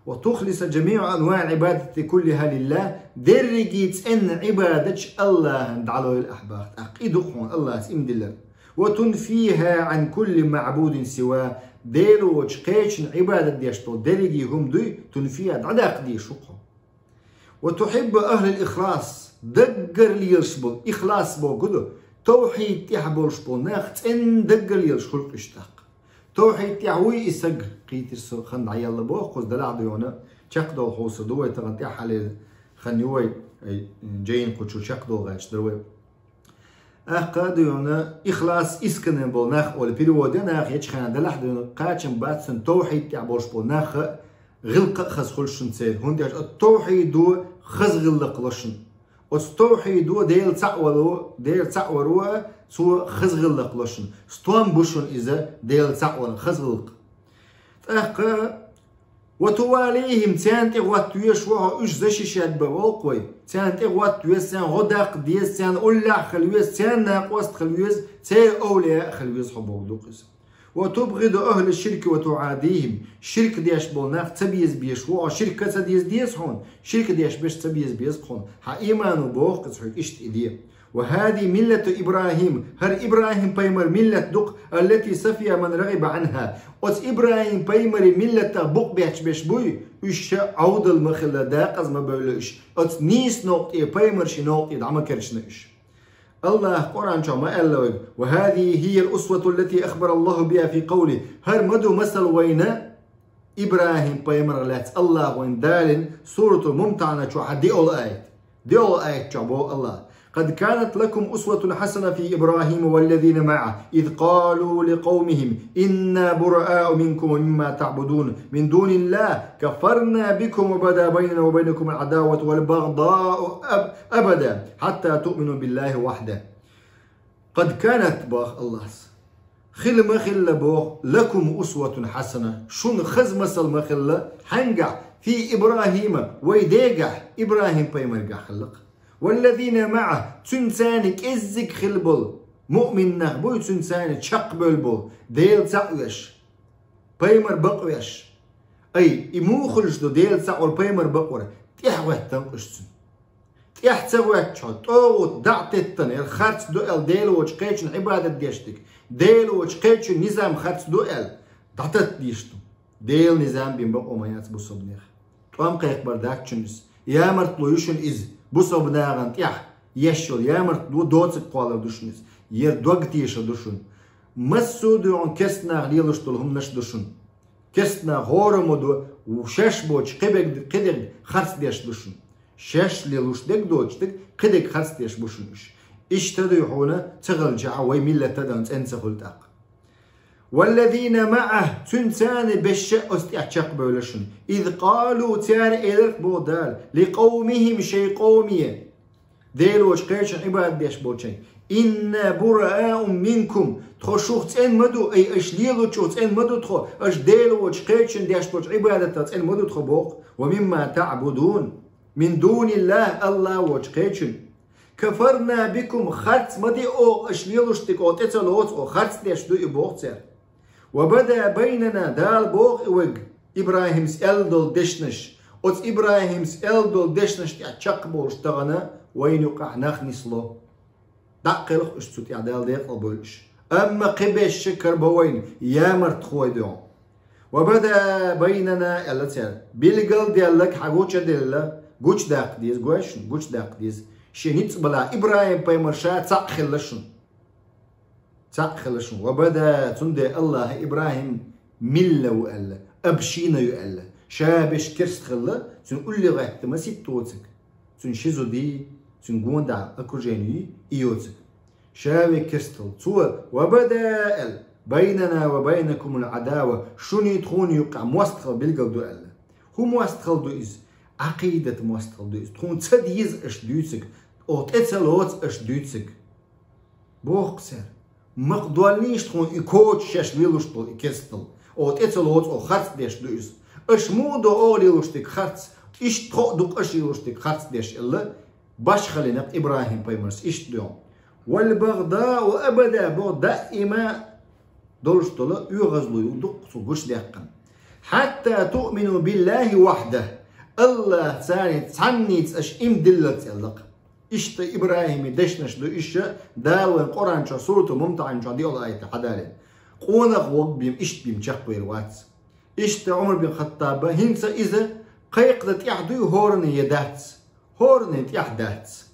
Ва тухлиса жамиӀа анваӀил Ӏибадати куллихӀа лиллахӀ, дерриге цӀена Ӏибадаташ Аллахьна дӀалойла ахь боху, тӀаккха и ду хьуна Аллахьца иман диллар. Ва тунфихӀа Ӏан кулли маӀбудин сивахӀ, Дела воцуш кхечунна Ӏибадат деш долу дерриге хӀума дуй, тунфихӀа дӀадаккха дезаш ву хьо. Ва тухьибба ахӀлал ихлас, даггара лелаш болу, ихлас боху хӀун ду, тавхьид тӀехь болуш болу нах, цӀена даггара лелаш хуьлу-кх уьш тӀаккха. Тавхьид тӀехь вуй и стаг, кхийтира со, хан дӀаелла боху, кхуза делахь дуй хьуна, чекхдолу хьовсур ду вай, тахана тӀаьххьалера хан ю вай, ай, жайна кху чу чекхдолу гӀерташ дара вай. ТӀаккха дуй хьуна, ихлас, искренне болу нах олу перевод ян, нах ечу хенахь делахь дуй хьуна, кхачам бац цуьнан, тавхьид тӀехь болуш болу нах а, гӀиллакх а хаза хуьлу шуна церан. ХӀунда аьлча оцу тавхьидо хаза гӀиллакх ло шуна. Оцу тавхьидо Дела цхьаъ вало, Дела цхьаъ варо а, цо хаза гӀиллакх ло шуна. Стом бу шуна иза Дела цхьаъ валан хаза гӀиллакх. ТӀаккха, ва тувалихӀим, царна тӀе гӀотта везаш ву хьо, уьш защищать бан волу-кх вай. Царна тӀе гӀотта веза, царна гӀо даккха деза, царна уллехь хила веза, царна накъост хила веза, церан овлияъ хила веза хьо боху ду-кх иза. Ва тубгӀиду ахӀла ширки ва туӀадихӀим. Ширк деш болу нах ца беза безаш ву хьо, ширк ца деза деза хьуна, ширк деш берш ца беза беза-кх хьуна. Хьан иймано боху-кх иза хьоьга иштта и де. Ва хӀазихӀи миллату ИбрахӀим, хӀара ИбрахӀим-пайхамаран миллат ду-кх, аллати сафиха ман рагӀиба Ӏанха. Оцу ИбрахӀим-пайхамаран миллатах букъ бетташ берш буй, уьш ша Ӏовдал ма хилла, декъаза ма бевлла уьш. Оцу нийса новкъа тӀе, пайхамарийн новкъа тӀе дӀа ма керчина уьш. Аллаха Къуръан чохь ма аьлла вайга: «Ва хӀазихӀи хӀиял усвату ллати ахбара Аллаху биха фи къавлихӀ». ХӀара ма ду масал вайна, ИбрахӀим-пайхамарах лаьцна Аллаха вайна далийна Суратул Мумтахьана чохь диъолу аят. Диъолу аят чохь боху Аллаха: «Къад канат лакум усватун хьасана фи ИбрахӀима валлазина маӀаху, из къалу ликъавмихӀим: инна бураау минкум ва мимма таӀбудуна мин дуниллахӀ кафарна бикум ва бада байнана ва байнакумул Ӏадавату вал багӀдау аб-, абада, хьатта туъмину биллахӀи вахьдахӀ». Къад канат, боху Аллас, хила ма хилла, боху, лакум усватун хьасана, шуна хаза масал ма хилла, хьаьнгахь, фи ИбрахӀима, вай дегахь, ИбрахӀим-пайхамаргахь хилла-кх. Валлазина маӀаху, цуьнан царна кӀеззиг хила болу, муъмин нах буй, цуьнан царна чекхбевлла болу, Дела цхьаъ веш, пайхамар бакъвеш, ай, и муха хуьлуш ду, Дела цхьаъ вар, пайхамар бакъвар, тӀаьхьахӀоьттина-кх уьш цуьнан. ТӀехьа ца гӀоьттача хьо, тӀогӀут дӀа а теттана, ер харц ду аьлла, Дела воцу кхечун Ӏибадат деш дерг, Дела воцу кхечун низам харц ду аьлла, дӀататта дезаш ду. Делан низам бен бакъо ма яц бусалба нехан. ТӀом кхайкхабар дац шуна иза. Ямартло ю шуна иза. Бусалба нахана тӀехь еш йолу ямартло доцург кхоллар ду шуна иза. Ер дог тешар ду шуна. Массо а дуьйхьун керста наха лелош долу хӀуманаш ду шуна. Керста нах хӀора ма ду, шаьш боцуш кхидерг, кхидерг харц деш ду шуна. Шаьш лелош дерг доцуш дерг, кхидерг харц деш бу шуна уьш. Иштта дуй хьуна ца хилча, вай миллат а дан цӀена ца хуьлу тӀаккха. «Валлазина маӀа», цуьнца цхьаьна беш а оцу тӀехь чекхбевлла шуна. «Из къалу», цара элира боху Дала, «ликъавмихим», шайн къоме, Дела воцу кхечун Ӏибадат деш болчаьрга: «Инна бураау минкум», тхо шух цӀена ма ду, ай, аша лелочух цӀена ма ду тхо, аша Дела воцу кхечун деш болчу Ӏибадатах цӀена ма ду тхо боху, «ва мимма таъбудун мин дуниллахи», АллахӀ воцу кхечун. «Кафарна бикум», харц ма ди оха аша лелош дерг, оха тӀе ца лоцу, оха харц деш ду и боху цара. «Ва бада байнана», Дала боху и вайга, ИбрахӀимс аьлла долу дешнаш, оцу ИбрахӀимс аьлла долу дешнаш тӀехь чекхболуш тахана вайна юкъахь нах нисло. ДӀа а кхелха уьш цу тӀехь, Дала декъал бойла уьш. Амма кхин беш а карабо вайна, ямартхой дуьхьа. «Ва бада байнана», аьлла цара. Билгал делларг хьан гуча делла, гучадаккха деза, гой шуна, гучадаккха деза. Шен ницкъ балахь, ИбрахӀим-пайхамар ша цхьаъ хилла шуна. Цхьаъ хилла шуна. «Ва бада», цундела АллахӀа ИбрахӀим милла ву аьлла, община ю аьлла. Ша беш керста хилла, цуьнан улле гӀаьттина ма ситтавоцург. Цуьнан ши зуда, цуьнан гонаха окружени и йоцург. Ша ве керста хилла. Цо: «Ва бада», аьлла, «байнана ва байнакумул Ӏадава», шуний тхуний юккъехь мостагӀалла билгал ду аьлла. ХӀун мостагӀалла ду иза? Ӏакъидат мостагӀалла ду иза. Тхуна ца деза аша дуьйцург, оха тӀе ца лоцу аша дуьйцург. Боху цара: «Ма кхидоллийша тхуна и коча шаьш лелош болу и керстал. Оха тӀе ца лоцу, оха харц деш ду иза. Аша муха до оха лелош дерг харц? Иштта тхо а ду-кх аша лелош дерг харц деш», аьлла, башхаллина ИбрахӀим-пайхамарс иштта дуьхьа. «Вал багъдау абада», боху, даима долуш долу оьгӀазло ю дуккха цо гучадаьккхина. «Хьатта туъмину биллахи вахьда», АллахӀ царна цхьаннийца аша иман диллалц аьлла-кх. Иштта ИбрахӀиман дешнаш ду иша, Дала вайн Къуръан чохь Суратул Мумтахьина чохь диъал аят хьадалийна. Къонах вогӀу бен иштта бен чекхвер вац. Иштта Ӏумар бин Хаттаба хӀинца иза кхайкхадан тӀехь дуй хӀоранна я дац? ХӀоранна тӀехь дац.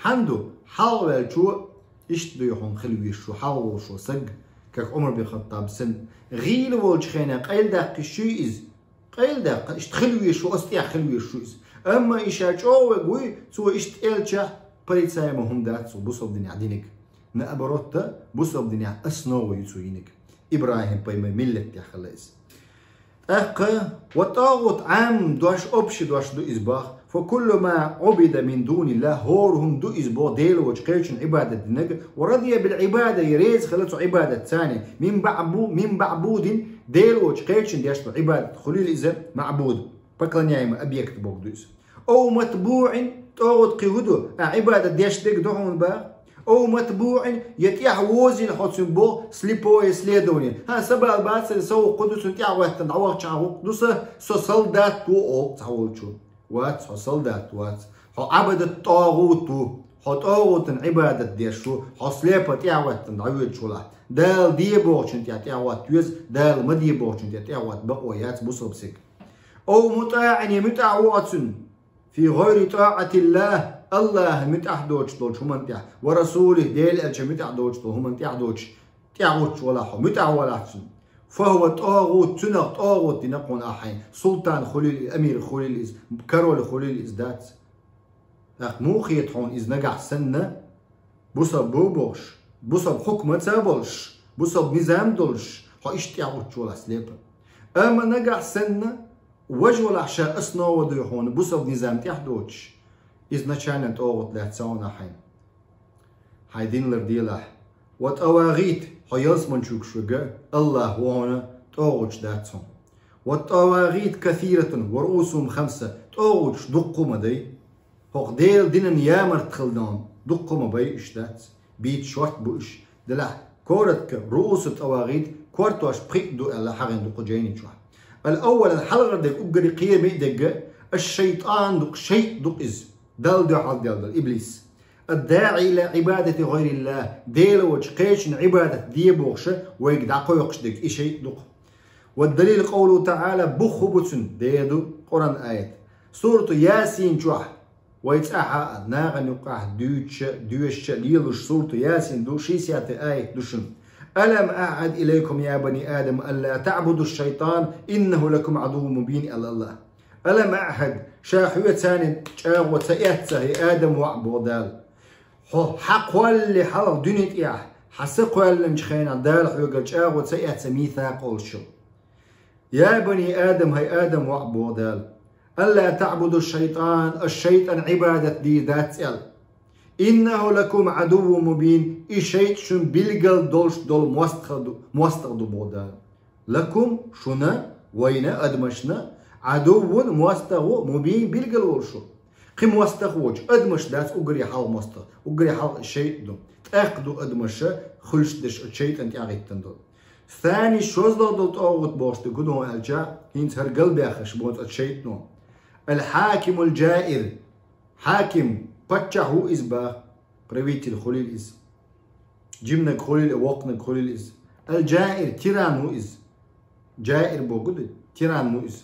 Хьан ду? Хьалхаваьллачо иштта дуй хьуна хила везаш ву, хьалхаволуш ву саг, как Ӏумар бин Хаттаб санна. ГӀийла волчу хенахь къайладаккха йиш юй иза? Къайладаккха, иштта хила везаш ву, оцу тӀехь хила везаш ву иза. Амма и ша чӀогӀа вега вуй, цо иштта элчахь, порицаемо хӀума дац цо бусалба динехь диниг. Наоборот, бусалба динехь основа ю цо йиниг. ИбрахӀим-пайхамар миллат тӀехь хилла иза. ТӀаккха: «Ва тӀагӀут», Ӏам дош, общий дош ду иза боху. «Фа куллу ма Ӏубида мин дуниллахи», хӀора хӀума ду иза боху, Дела воцу кхечун Ӏибадат динарг. «Ва радия бил Ӏибада», я реза хила цу Ӏибадатца, «мин баъбу-, мин баъбудин», Дела воцу кхечун деш долу Ӏибадат хуьлийла иза, маъбуд, поклоняемый объект боху ду иза. «Ау матбуъин», тӀагӀут кхин хӀун ду, ахь Ӏибадат деш дерг ду хьуна боху. «Ау матбуъин», я тӀехь возийла хьо цуьнан боху, слепое следование. ХӀан, са бала бацара, са вукху ду, цуьнан тӀехь гӀоьттина дӀавахча хьан гӀуллакх ду сан, со солдат ву олу цхьаволчо. Вац, хьо солдат вац. Хьо Ӏабадат тӀагӀут ву. Хьо тӀагӀутан Ӏибадат деш ву. Хьо слепо тӀехь гӀоьттина дӀавоьдуш валахь. Дала де бохучун тӀехь тӀехь гӀотта веза, Дала ма де бохучун тӀехь тӀехь гӀотта бакъо яц бусалба стеган. «Ау мутӀаъин», я муьтӀахь ву хьо цуьнан. «Фи гӀайри тӀаъатиллахи», АллахӀан муьтӀахь доцуш долчу хӀуманна тӀехь, «ва расулихи», Делан элчан муьтӀахь доцуш долу хӀуманна тӀехь доцуш, тӀегӀуттуш валахь хьо, муьтӀахь валахь цуьнан. «Фа хӀува тӀагӀут», цуьнах тӀагӀут дина хьуна ахь хьайна. Султан хуьлийла, амир хуьлийла иза, король хуьлийла иза дац. ТӀаккха муха хета хьуна иза нагахь санна, бусалба бу бохуш, бусалба хьукмаца а болуш, бусалба низам а долуш, хьо иштта тӀегӀуттуш валахь слепо? Амма нагахь санна, важа валахь ша основа дуй хьуна бусалба низам тӀехь доцуш, изначально тӀагӀут лаьцна хьуна хьайна. Хьайн дин ларделахь. «Ва тӀавагӀит», хьо ялсамани чу гуш верг, АллахӀ ву хьуна, тӀагӀуташ дац хьуна. «Ва тӀавагӀит касиратун ва руусухум хамса», тӀагӀуташ дуккха ма дай. ХӀокху Делан динан ямарт хилла дуккха ма бай уьш дац. Бийца шорта бу уьш. Делахь коротко, руусу тӀавагӀит, кортош пхиъ ду аьлла хьахийна ду кху жайни чохь. Ал-аввал, хьалхара дерг, уггаре кхераме а дерг, аш-шайтӀан ду-кх, шайтӀа ду-кх иза. Далла дуьхьал дел дала иблис. الداعي إلى عبادة غير الله, Дела воцчу кхечун Ӏибадат де бохуш вайга дӀакхойкхуш дерг и шайтӀа ду-кх. والدليل قوله تعالى, бух хӀун бу цуьнан, Дела ду Къуръан аят. Сурату Ясин чохь, вай цӀахь а, нахана юккъехь дуьйцуш а, доьшуш а лелош, сурату Ясин ду, шестидесятый аят ду шуна. ألم أعهد إليكم يا بني آدم ألا تعبدوا الشيطان إنه لكم عدو مبين, аьлла АллахӀа. ألم أعهد, ша хьоьца чӀагӀо ца эцна, хӀай Адам воӀ, боху Дала. Хьо, хьан кхоллале хьалха дуьне тӀехь, хьан са кхоьллинчу хенахь Дала хьоьгара чӀагӀо ца эцна мийсакъ олуш йолу. يا بني آدم, хӀай Адам воӀ, боху Дала. ألا تعبدوا الشيطان, аш шайтӀан Ӏибадат дийр дац аьлла. إنه لكم عدو مبين, и шайтӀа шуна билггал долуш долу мостагӀа ду, мостагӀа ду, боху Дала. لكم, шуна, вайна, адамашна, عدو, мостагӀа ву, مبين, билггал волуш ву. Кхин мостагӀа воцуш, адамаш дац уггаре хьалха мостагӀа, уггаре хьалха шайтӀа ду. ТӀаккха ду адамаша хуьлуш дерш, оцу шайтӀана тӀаьхьахӀиттина долу. ثاني, шозлагӀа долу тӀагӀут бохуш дерг хӀун ду аьлча, хӀинца хӀара галбаьхнарш бу оцу шайтӀано. الحاكم الجائر. Хьаким, паччахь ву иза боху, правитель хуьлийла иза. Жиманиг хуьлийла, воккханиг хуьлийла иза. الجائر, тиран ву иза. Жаир бохург ду, тиран ву иза.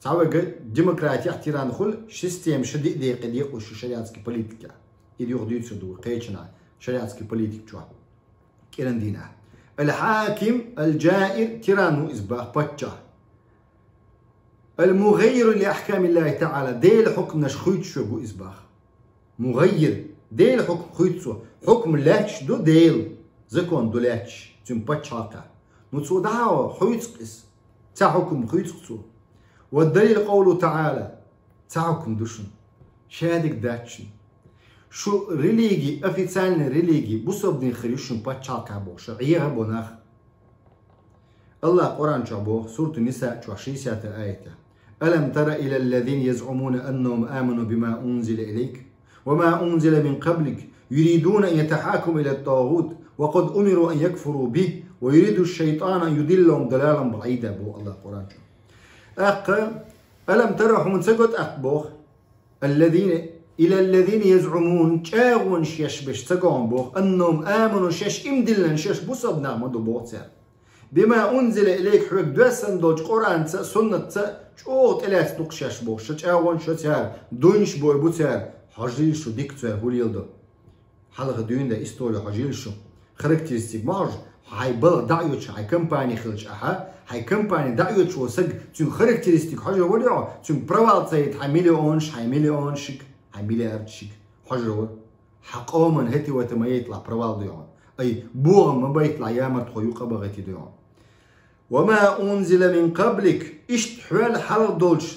Цхьа вайга демократехь тиран хуьлу, система ша диъ декъе декъалуш ю шариатский политикехь. И юха дуьйцур ду вай кхечанхьа шариатский политика чохь. КӀиран дийнахь. الحاكم الجائر, тиран ву иза боху, паччахь. المغير لأحكام الله تعالى, Делан хьукманаш хуьйцуш верг ву иза боху. مغير, Делан хьукам хуьйцу цо. Хьукам лаьтташ ду Дела, закон ду лаьтташ, цуьнан пачхьалкхехь. Ну цо дӀа а хуьйцу-кх иза. Цхьа хьукам хуьйцу-кх цо. والدليل قوله تعالى, цхьа хьукам ду шуна. Шадерг дац шуна. Шу религи, официальный религи, бусалба дин хир ю шуна пачхьалкхехь бохуш, Ӏеха а бо нах. АллахӀа Къуръан чохь боху, сурату Ниса чохь шестидесятый аятехь: ألم تر إلى الذين يزعمون أنهم آمنوا بما أنزل إليك وما أنزل من قبلك يريدون أن يتحاكموا إلى الطاغوت وقد أمروا أن يكفروا به ويريد الشيطان أن يضلهم ضلالا بعيدا, боху АллахӀа Къуръан чохь. ТӀаккха, ألم تر, хьуна ца го тӀаккха, боху, الذين, إلى الذين يزعمون, чӀагӀонаш еш берш ца го хьуна, боху, أنهم آمنوا, шаьш иман диллина, шаьш бусалба нах ма ду, боху цара. بما أنزل إليك, хьоьга доьссина долчу Къуръанца а, суннатца а чӀогӀа тӀелаьцна ду-кх шаьш, боху, ша чӀагӀонаш йо цара, дуйнаш бой бу цара, хьожийла шу дика цара хӀун леладо. Хьалха дуьйна дан история хьожийла шу. Характеристик ма хьожа, хьайн балха дӀа а йоьдуш, хьайн компани хилча ахьа, хьайн компани дӀа а йоьдуш волу саг, цуьнан характеристик хьожур вара хьо, цуьнга провал ца йита хьайн миллионаш, хьайн миллионашиг, хьайн миллиардашиг хьожур вара. Хьан къоман хӀетте-вете ма яйталахь, провал дуй хьо. Ай, бохам ма байталахь, ямартхо юкъа а бахийтий дуй хьо. وما أنزل من قبلك, иштта хьол хьалха долчу,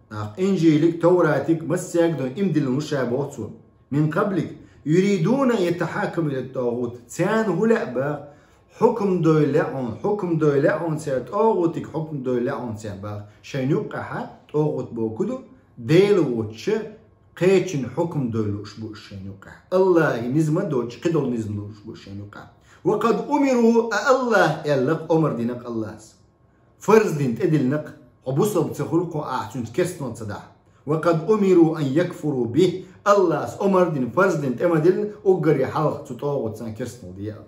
нах, Инжилиг, Товратиг, массаьрга дон иман диллина ву ша, боху цо. من قبلك يريدون أن يتحاكموا إلى الطاغوت, царна хӀун лаьа боху, хьукам дойла лаьа хьуна, хьукам дойла лаьа хьуна цара, тӀагӀутиг хьукам дойла лаьа хьуна цара боху. Шайна юккъехь тӀагӀут бохург ду, Дела воцчу кхечун хьукам дойла лууш бу уьш шайна юккъехь. АллахӀан низам доцуш, кхидолу низам лууш бу уьш шайна юккъехь. وقد أمروا, а АллахӀа аьлла-кх, омар дина-кх АллахӀас. Фарз дина тӀедиллина-кх, хьо бусалба ца хуьлу-кх, ахь цуьнца керстанал ца дахь. وقد أمروا أن يكفروا به, АллахӀас омар дина, фарз дина тӀе ма диллина, уггаре хьалха цу тӀагӀутца керстанал де аьлла.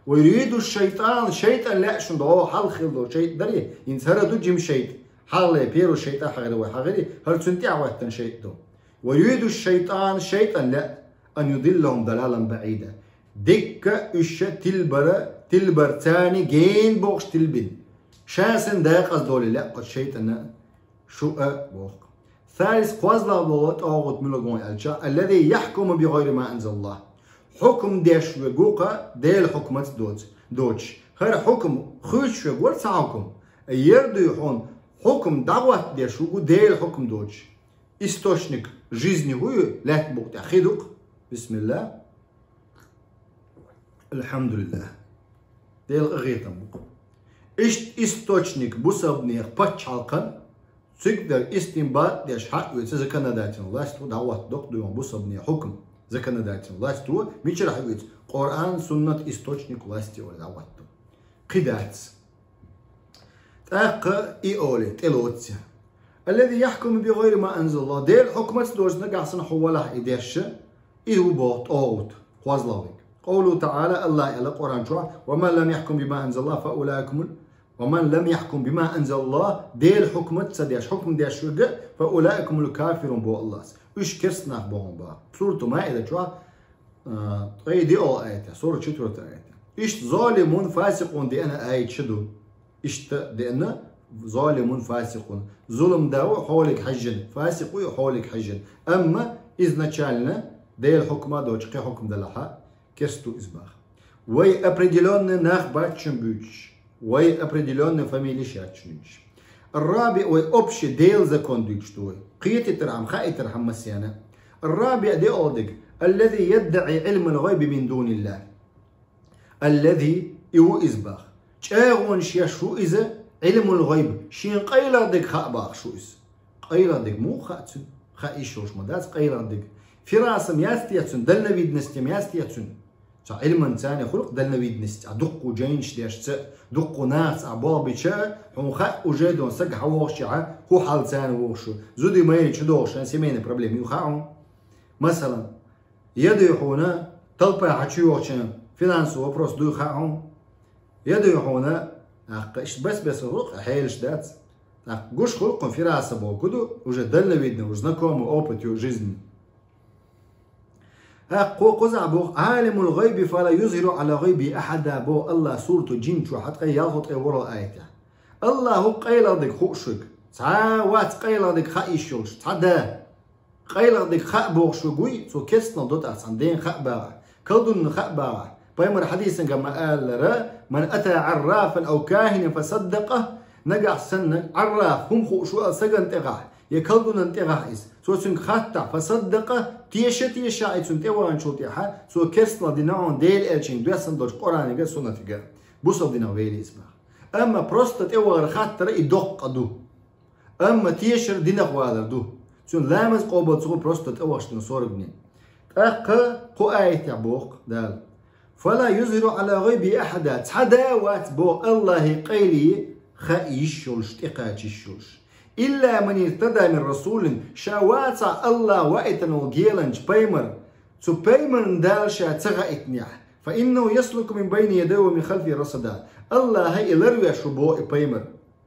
ويريد الشيطان, шайтӀан лаьа шуна догӀу, хьалха хилла долу шайтӀа дарий, хӀинца хӀара ду жима шайтӀа. Хьалхале первый шайтӀа хьахира вай хьахирий, хӀара цуьнан тӀаьхьахӀоьттина шайтӀа ду. ويريد الشيطان, шайтӀан лаьа, أن يضلهم ضلالا بعيدا. Дикка уьш ша тилбара, тилбар царна гена бохуш тилбина. Ша санна декъаза долий лаьа оцу шайтӀана шу а, боху. ثالث, кхозлагӀа долу тӀагӀут муьлха ву аьлча, الذي يحكم بغير ما أنزل الله. Хьукам деш верг ву-кх Делан хьукмаца доц-, доцуш. ХӀара хьукам хуьйцуш верг вара цхьа хьукам. Яр дуй хьуна, хьукам дӀахӀоттадеш верг ву Делан хьукам доцуш. Источник жизни хӀун ю, лаьтта букъа тӀехь хи ду-кх? Бисмилла. Алхьамдулиллах. Делан къинхетам бу-кх. Иштта источник бусалбанех пачхьалкхан, цигара истинбат деш хьаоьцу законодательная власть ву, дӀахӀоттадо-кх дуй хьуна бусалбанех хьукам. Законодательная власть ву, мичара хьаоьцу? Къуръан, суннат источник власти олий дӀахӀоттадо. Кхин дац. ТӀаккха и олий, тӀелоцу цара. الذي يحكم بغير ما أنزل الله. Дела хьукмаца доцуш нагахь санна хьо валахь и деш, и ву боху тӀагӀут, кхозлагӀниг. قوله تعالى, АллахӀа аьлла Къуръан чохь: ومن لم يحكم بما أنزل الله فأولئك هم ال-, ومن لم يحكم بما أنزل الله, Дела хьукмат ца деш, хьукм деш верг, فأولئك هم الكافرون боху АллахӀа. Уьш керста нах бу боху. Сурату Маида чохь, а, ткъе диъалгӀа аят, сурат четвёртый аят. Иштта золимун, фасикъун деана аят ду. Иштта деана золимун, фасикъун. Зулам да ву хьолиг хьаьжжина, фасикъ ву и хьолиг хьаьжжина. Амма изначально Дела хьукма доцуш кхин хьукм далахь, керста ву иза боху. Вай определённый нах бац шуна буьйцуш, вай определённый фамилеш яц шуна буьйцуш. الرابع, вай общий Дела закон дуьйцуш ду вай. Кхетийтархьама, хаийтархьама массарна. الرابع, диъалгӀниг. الذي يدعي علم الغيب من دون الله. الذي, и ву иза боху. ЧӀагӀонаш еш ву иза, علم الغيب, шена къайлагӀниг хаа бохуш ву иза. КъайлагӀниг муха хаьа цуьнан? Хаа йиш йолуш ма дац къайлагӀниг. Фирасат-м яц те цуьнан, дальновидность-м яц те цуьнан? Цхьа Ӏилманца хуьлу-кх дальновидность, цхьа дуккха жайнаш дешца, дуккха нахаца болх бича, хьуна хаьа уже, дон, стаг хьан вогӀуш чохь, хӀун хьал царна вогӀуш ву, зуда-майра чу догӀуш, семейная проблема ю хаьа хьуна? Масала, я дуй хьуна, талпа хьан чу йогӀучун финансовый вопрос дуй хаьа хьуна? Я дуй хьуна, тӀаккха иштта бес-бесара хуьлу-кх хьелаш дац. ТӀаккха гуш хуьлу-кх хьуна фирасат бохург ду, уже дальновидный, уже знакомый, опыт ю жизни. ТӀаккха кхо кхузахь боху: عالم الغيب فلا يظهر على غيبه أحدا боху АллахӀа сурату Джин чохь ткъе ялх, ткъе ворхӀалгӀа аятехь. АллахӀа къайлагӀниг хууш верг. Цхьа а вац къайлагӀниг хаа йиш йолуш, цхьа а да. КъайлагӀниг хаа бохуш верг вуй, цо керстанал до тӀаккха цхьана дена хаа бахахь, колдунна хаа бахахь. Пайхамаран хьадисехь ма-аллара: من أتى عرافا أو كاهنا فصدقه, нагахь санна Ӏарраф, хӀума хууш ву аьлла, стагана тӀехь, я колдунна тӀехь иза, цо цуьнга хаттахь, فصدقه, теша а тешахь и цунна тӀеваханчул тӀаьхьа, цо керстанал дина хьуна Делан Элчанга доьссина долчу Къуръанга а, суннатга а, бусалба динах вели иза боху. Амма просто тӀевахар, хаттар и доккха къа ду. Амма тешар динах валар ду. Цуьнан ламаз къобал ца хуьлу просто тӀевахча дина соргане. ТӀаккха кху аятехь боху Дала: فلا يظهر على غيبه أحدا, цхьа а да вац боху АллахӀан къайле хаа йиш йолуш, тӀекхача йиш йолуш. إلا من ارتضى من رسول, ша вацахь АллахӀа ваийтина волу геланча пайхамар, цу пайхамарна Дала ша ца хаийтинехь, فإنه يسلك من بين يديه ومن خلفه رصدا. АллахӀа и ларвеш ву боху и пайхамар.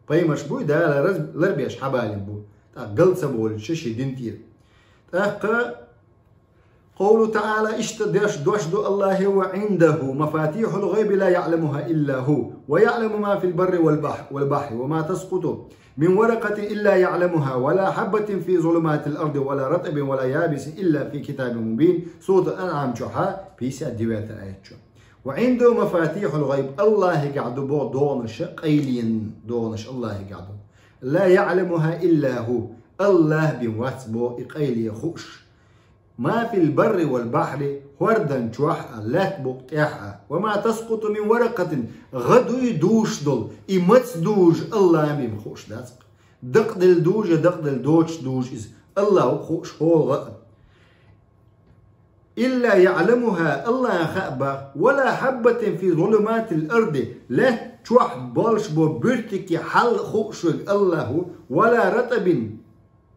Пайхамарш буй Дала раз-, ларбеш хьабалийна бу, тӀаккха гал ца болуьйтуш шен дин тӀера. ТӀаккха قوله تعالى, иштта деш дош ду АллахӀа: وعنده مفاتيح الغيب لا يعلمها إلا هو ويعلم ما في البر والبحر والبحر وما تسقط من ورقة إلا يعلمها ولا حبة في ظلمات الأرض ولا رطب ولا يابس إلا في كتاب مبين. Суратул АнӀам чохь, пятьдесят девятый аят чу. وعنده مفاتيح الغيب, АллахӀегахь ду боху догӀанаш, къайленан догӀанаш АллахӀегахь ду. لا يعلمها إلا هو, АллахӀ бен вац боху и къайле хууш. ما في البر والبحر, хӀордан чохь а, лаьтта букъа тӀехь а. وما تسقط من ورقة, гӀа дуй дужуш долу, и маца дужуш АллахӀ бен хууш дац-кх. Дакъаделла дужуш я дакъаделла доцуш дужуш иза, АллахӀа хууш хӀора гӀа а. إلا يعلمها, АллахӀан хаьа боху, ولا حبة في ظلمات الأرض, лаьтта чохь болуш болу буьртиган хьал хууш верг АллахӀ ву, ولا رطب,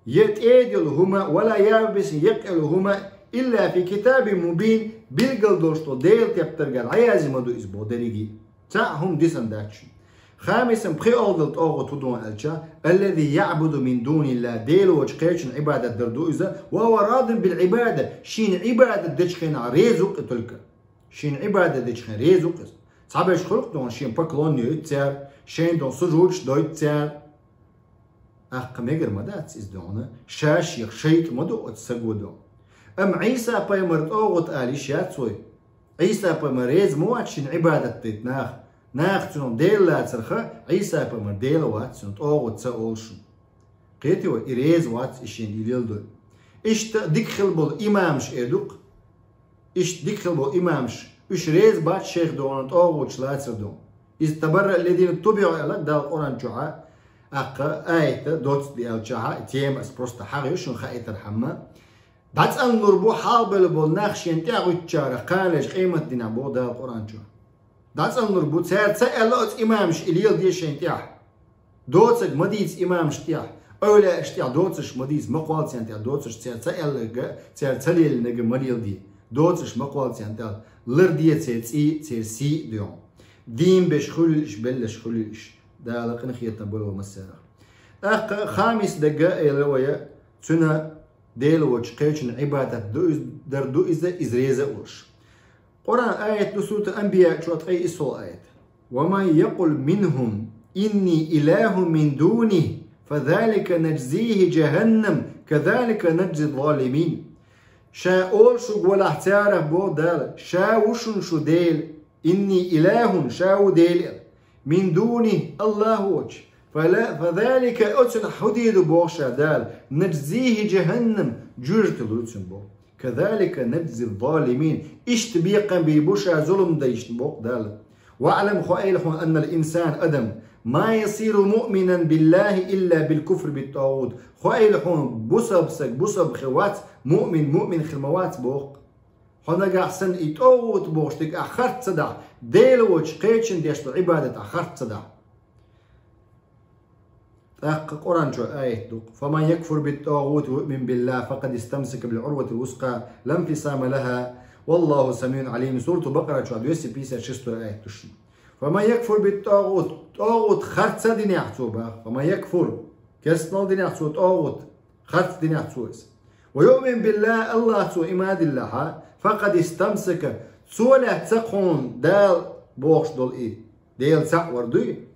я тӀеда йолу хӀума, ولا يابس, я къа йолу хӀума, إلا في كتاب مبين, билггал долуш долу Делан тептарехь дӀаяздина ма ду иза боху дерриге. Цхьа а хӀума дисина дац шуна. خامسا, пхоьалгӀа долу тӀагӀут хӀун ду аьлча: الذي يعبد من دون الله, Дела воцчу кхечунна Ӏибадат дар ду иза, وهو راض بالعبادة, шена Ӏибадат дечу хенахь реза ву-кх и только. Шена Ӏибадат дечу хенахь реза ву-кх иза. Цхьаберш хуьлу-кх шена поклон йойту цара, шена сужудаш дойту цара. ТӀаккха мегар ма дац иза дона, ша шех шайтӀа ма ду оцу саго дона. Амма Ӏийса-пайхамар тӀагӀут ала йиш яц вай. Ӏийса-пайхамар реза ма вац шена Ӏибадат дайта наха. Наха цунах Дела лацарх, Ӏийса-пайхамар Дела вац, цунах тӀагӀут ца олу шуна. Кхетий вай, и реза вац и шена и леладой. Иштта дика хила болу имамаш эр ду-кх. Иштта дика хила болу имамаш, уьш реза бац шайх дона тӀагӀуташ лацар дона. Иза تبرأ الذين اتبعوا аьлла Дала Къуръан чохь, тӀаккха аят доцца деалчахьа, тема ас просто хьагӀ ю шуна хаийтархьама. ДӀацӀанлур бу хьалабевлла болу нах шена тӀаьхьа гӀуьттучарах кхана лежа къематдийнахь боху Дала Къуръан чохь. ДӀацӀанлур бу, цара ца аьлла оцу имамаша и леладе шайна тӀехь. Доцург ма дийца имамашна тӀехь. Эвлаяаш тӀехь доцуш ма дийца, ма кхолла царна тӀехь доцуш, церан ца аьлларг, церан ца лелийнарг ма леладе. Доцуш ма кхолла царна тӀехь, ларде церан цӀий, церан сий а дуьйхьа. Дийна беш хуьлийла уьш, беллаш хуьлийла уьш. Дала къинхетам бойла вай массарах. ТӀаккха хамис дагга элира вай, цуьнан Дела воцчу кхечун Ӏибадат ду иза, дар ду иза, иза реза а волуш. Къуръан аят ду Сурат Анбияъ чохь ткъе исс аят. «Ва ман якъул минхум инни илахун мин дуних, фазалика наджзихи джаханнам, казалика наджзи залимин». Ша олуш ву гӀолахь царах, боху Дала, ша ву шуна шу Дела, инни илахун, ша ву Дела, мин дуних, Аллах воцуш. Фала, фазалика, оцунах хӀун дийр ду боху ша Дала, наджзихи джаханнам, жоьжахати лур ду цунна боху. Казалика наджзи залимин. Иштта бекхам бийр бу ша зулам дайшна боху Дала. Ваълам, хоийла хьуна, аннал инсан, адам, ма ясиру муъминан биллахи илла бил куфр бит тагӀут. Хоийла хьуна, бусалба саг бусалба хир вац, муъмин муъмин хир ма вац боху. Хьо нагахь санна и тагӀут бохуш дерг ахь харц ца дахь, Дела воцчу кхечун деш долу Ӏибадат ахь харц ца дахь. ТӀаккха Къуръан чохь аят ду: «Фаман якфур бит тагӀути ва юъмин биллахи, факъад истамсака бил Ӏурватил вускъа, ла нфисама лаха, валлаху самиун Ӏалим». Сурату Бакъара чохь двести пятьдесят шестой аят ду шуна. «Фаман якфур бит тагӀут», тагӀут харц ца динехь цо баха. «Фаман якфур», керстанал динехь цо тагӀут, харц динехь цо иза. «Ва юъмин биллахи», Аллах цо иман диллахьа, «факъад истамсака», цо лаьцна кхунна Дала бохуш долу и Дела цхьаъ вар дуй.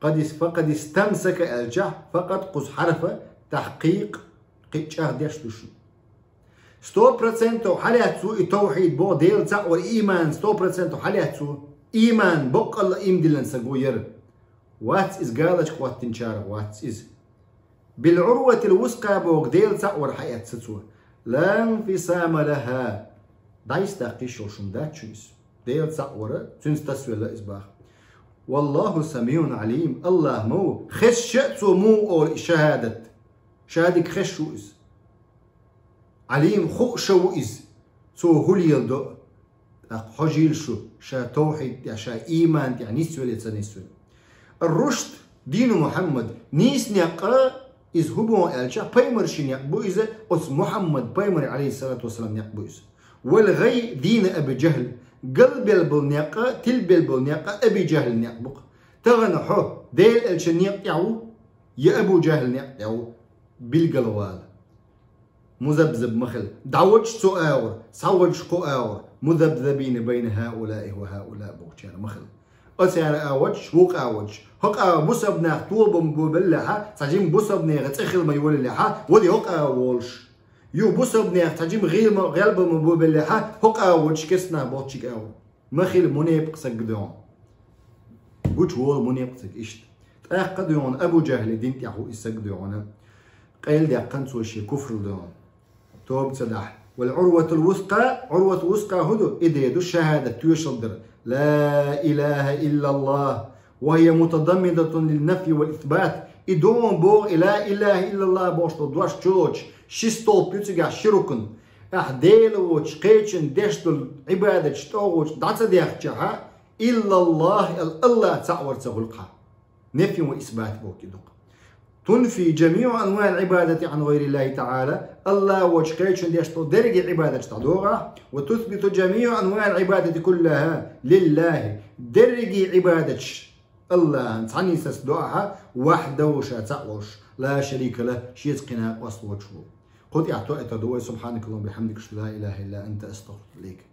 Къад ис-, «факъад истамсака» аьлчахь, «факъад» кхуза хьарфа тахькъикъ кхин чӀагӀдеш ду шуна. Сто процентов хьалаьцна ву и тавхьид боху Дела цхьаъ вар, иман сто процентов хьалаьцна ву. Иман, боккъалла иман диллина саг ву яра. Вац иза галочка хӀоттинчарах, вац иза. Бил Ӏурватил вускъа боху Дела цхьаъ вар хьаэцна цо. Ла нфисама лаха. ДӀасадаккха йиш йолуш хӀума дац шуна иза. Дела цхьаъ вара, цуьнца тасавелла иза баха. Валлаху самиун Ӏалим. Аллах ма ву, хезча а цо муха олу и шахадат. Ша дика хезаш ву иза. Ӏалим, хууш а ву иза. Цо хӀун леладо а. ТӀаккха хьожийла шу, ша тавхьид тӀехь, ша иман тӀехь нисвелла я ца нисвелла. Ар-рушд, дину Мухьаммад, нийса некъ а, иза хӀун боху аьлча, пайхамарши некъ бу иза, оцу Мухьаммад пайхамар, алейхиссалату вассалам, некъ бу иза. Вал гӀай, дину Аби Джахл, галбелла болу некъ а, тилбелла болу некъ а Аби Джахл некъ бу-кх. Тахана хьо Дела элчан некъ тӀехь ву, я Абу Джахл некъ тӀехь ву, билгалвала. Музабзаб ма хила. ДӀаводуш цу агӀор, схьаводуш кху агӀор. Музабзабина байна хӀаулаи ва хӀаула бохучара ма хила. Оцара а водуш, вукху а водуш. ХӀокху а бусалба нах тоба ма бобеллехьа, цхьа жима бусалба нехан цӀе хила ма йолалехьа, вади хӀокху а волуш. Ю бусалба нехан цхьа жима гӀийла ма, гӀелба ма бобеллехьа, хӀокху а водуш керстанах болчиг а ву. Ма хила мунепакъ саг дуьйхьа. Гучу волу мунепакъ саг иштта. ТӀаккха дуьйхьа Абу Джахли дин тӀехь ву и саг дуьйхьа. Къайладаьккхина цо шен куфрал дуьйхьа. Тоба ца дахь. Вал Ӏурватул вускъа, Ӏурватул вускъа хӀун ду? И де ду шахадат, тоьшалла дар. Ла илаха иллаллах. Ва хия мутадамминатун лин нафи вал исбат. И дуьйхьа боху и ла илаха иллаллах бохуш долу дош чулоцуш, ши столп ю цигахь, ши рукн. Ахь Дела воцуш кхечун деш долу Ӏибадаташ, тӀагӀуташ дӀа ца дехчахьа, иллаллах аьлла, Аллах цхьаъ вар ца хуьлу-кх хьан. Нефи ва исбат боху и ду-кх. Тунфи джамиъу анваил Ӏибадати ан гӀайриллахи таӀала, Аллах воцуш кхечун деш долу дерриге Ӏибадаташ дӀадоху ахь, ва тусбиту джамиъу анваил Ӏибадати куллаха лиллахи, дерриге Ӏибадаташ Аллахьан цхьаьнисас до ахьа, вахьдаху ша цхьаъ волуш, ла шарика лаху, шеца кхин накъост воцуш волу. Кху тӀехь тоьар ду вай, субхьанакаллахумма ва бихьамдика, ашхаду ан ла илаха илла анта, астагъфирука.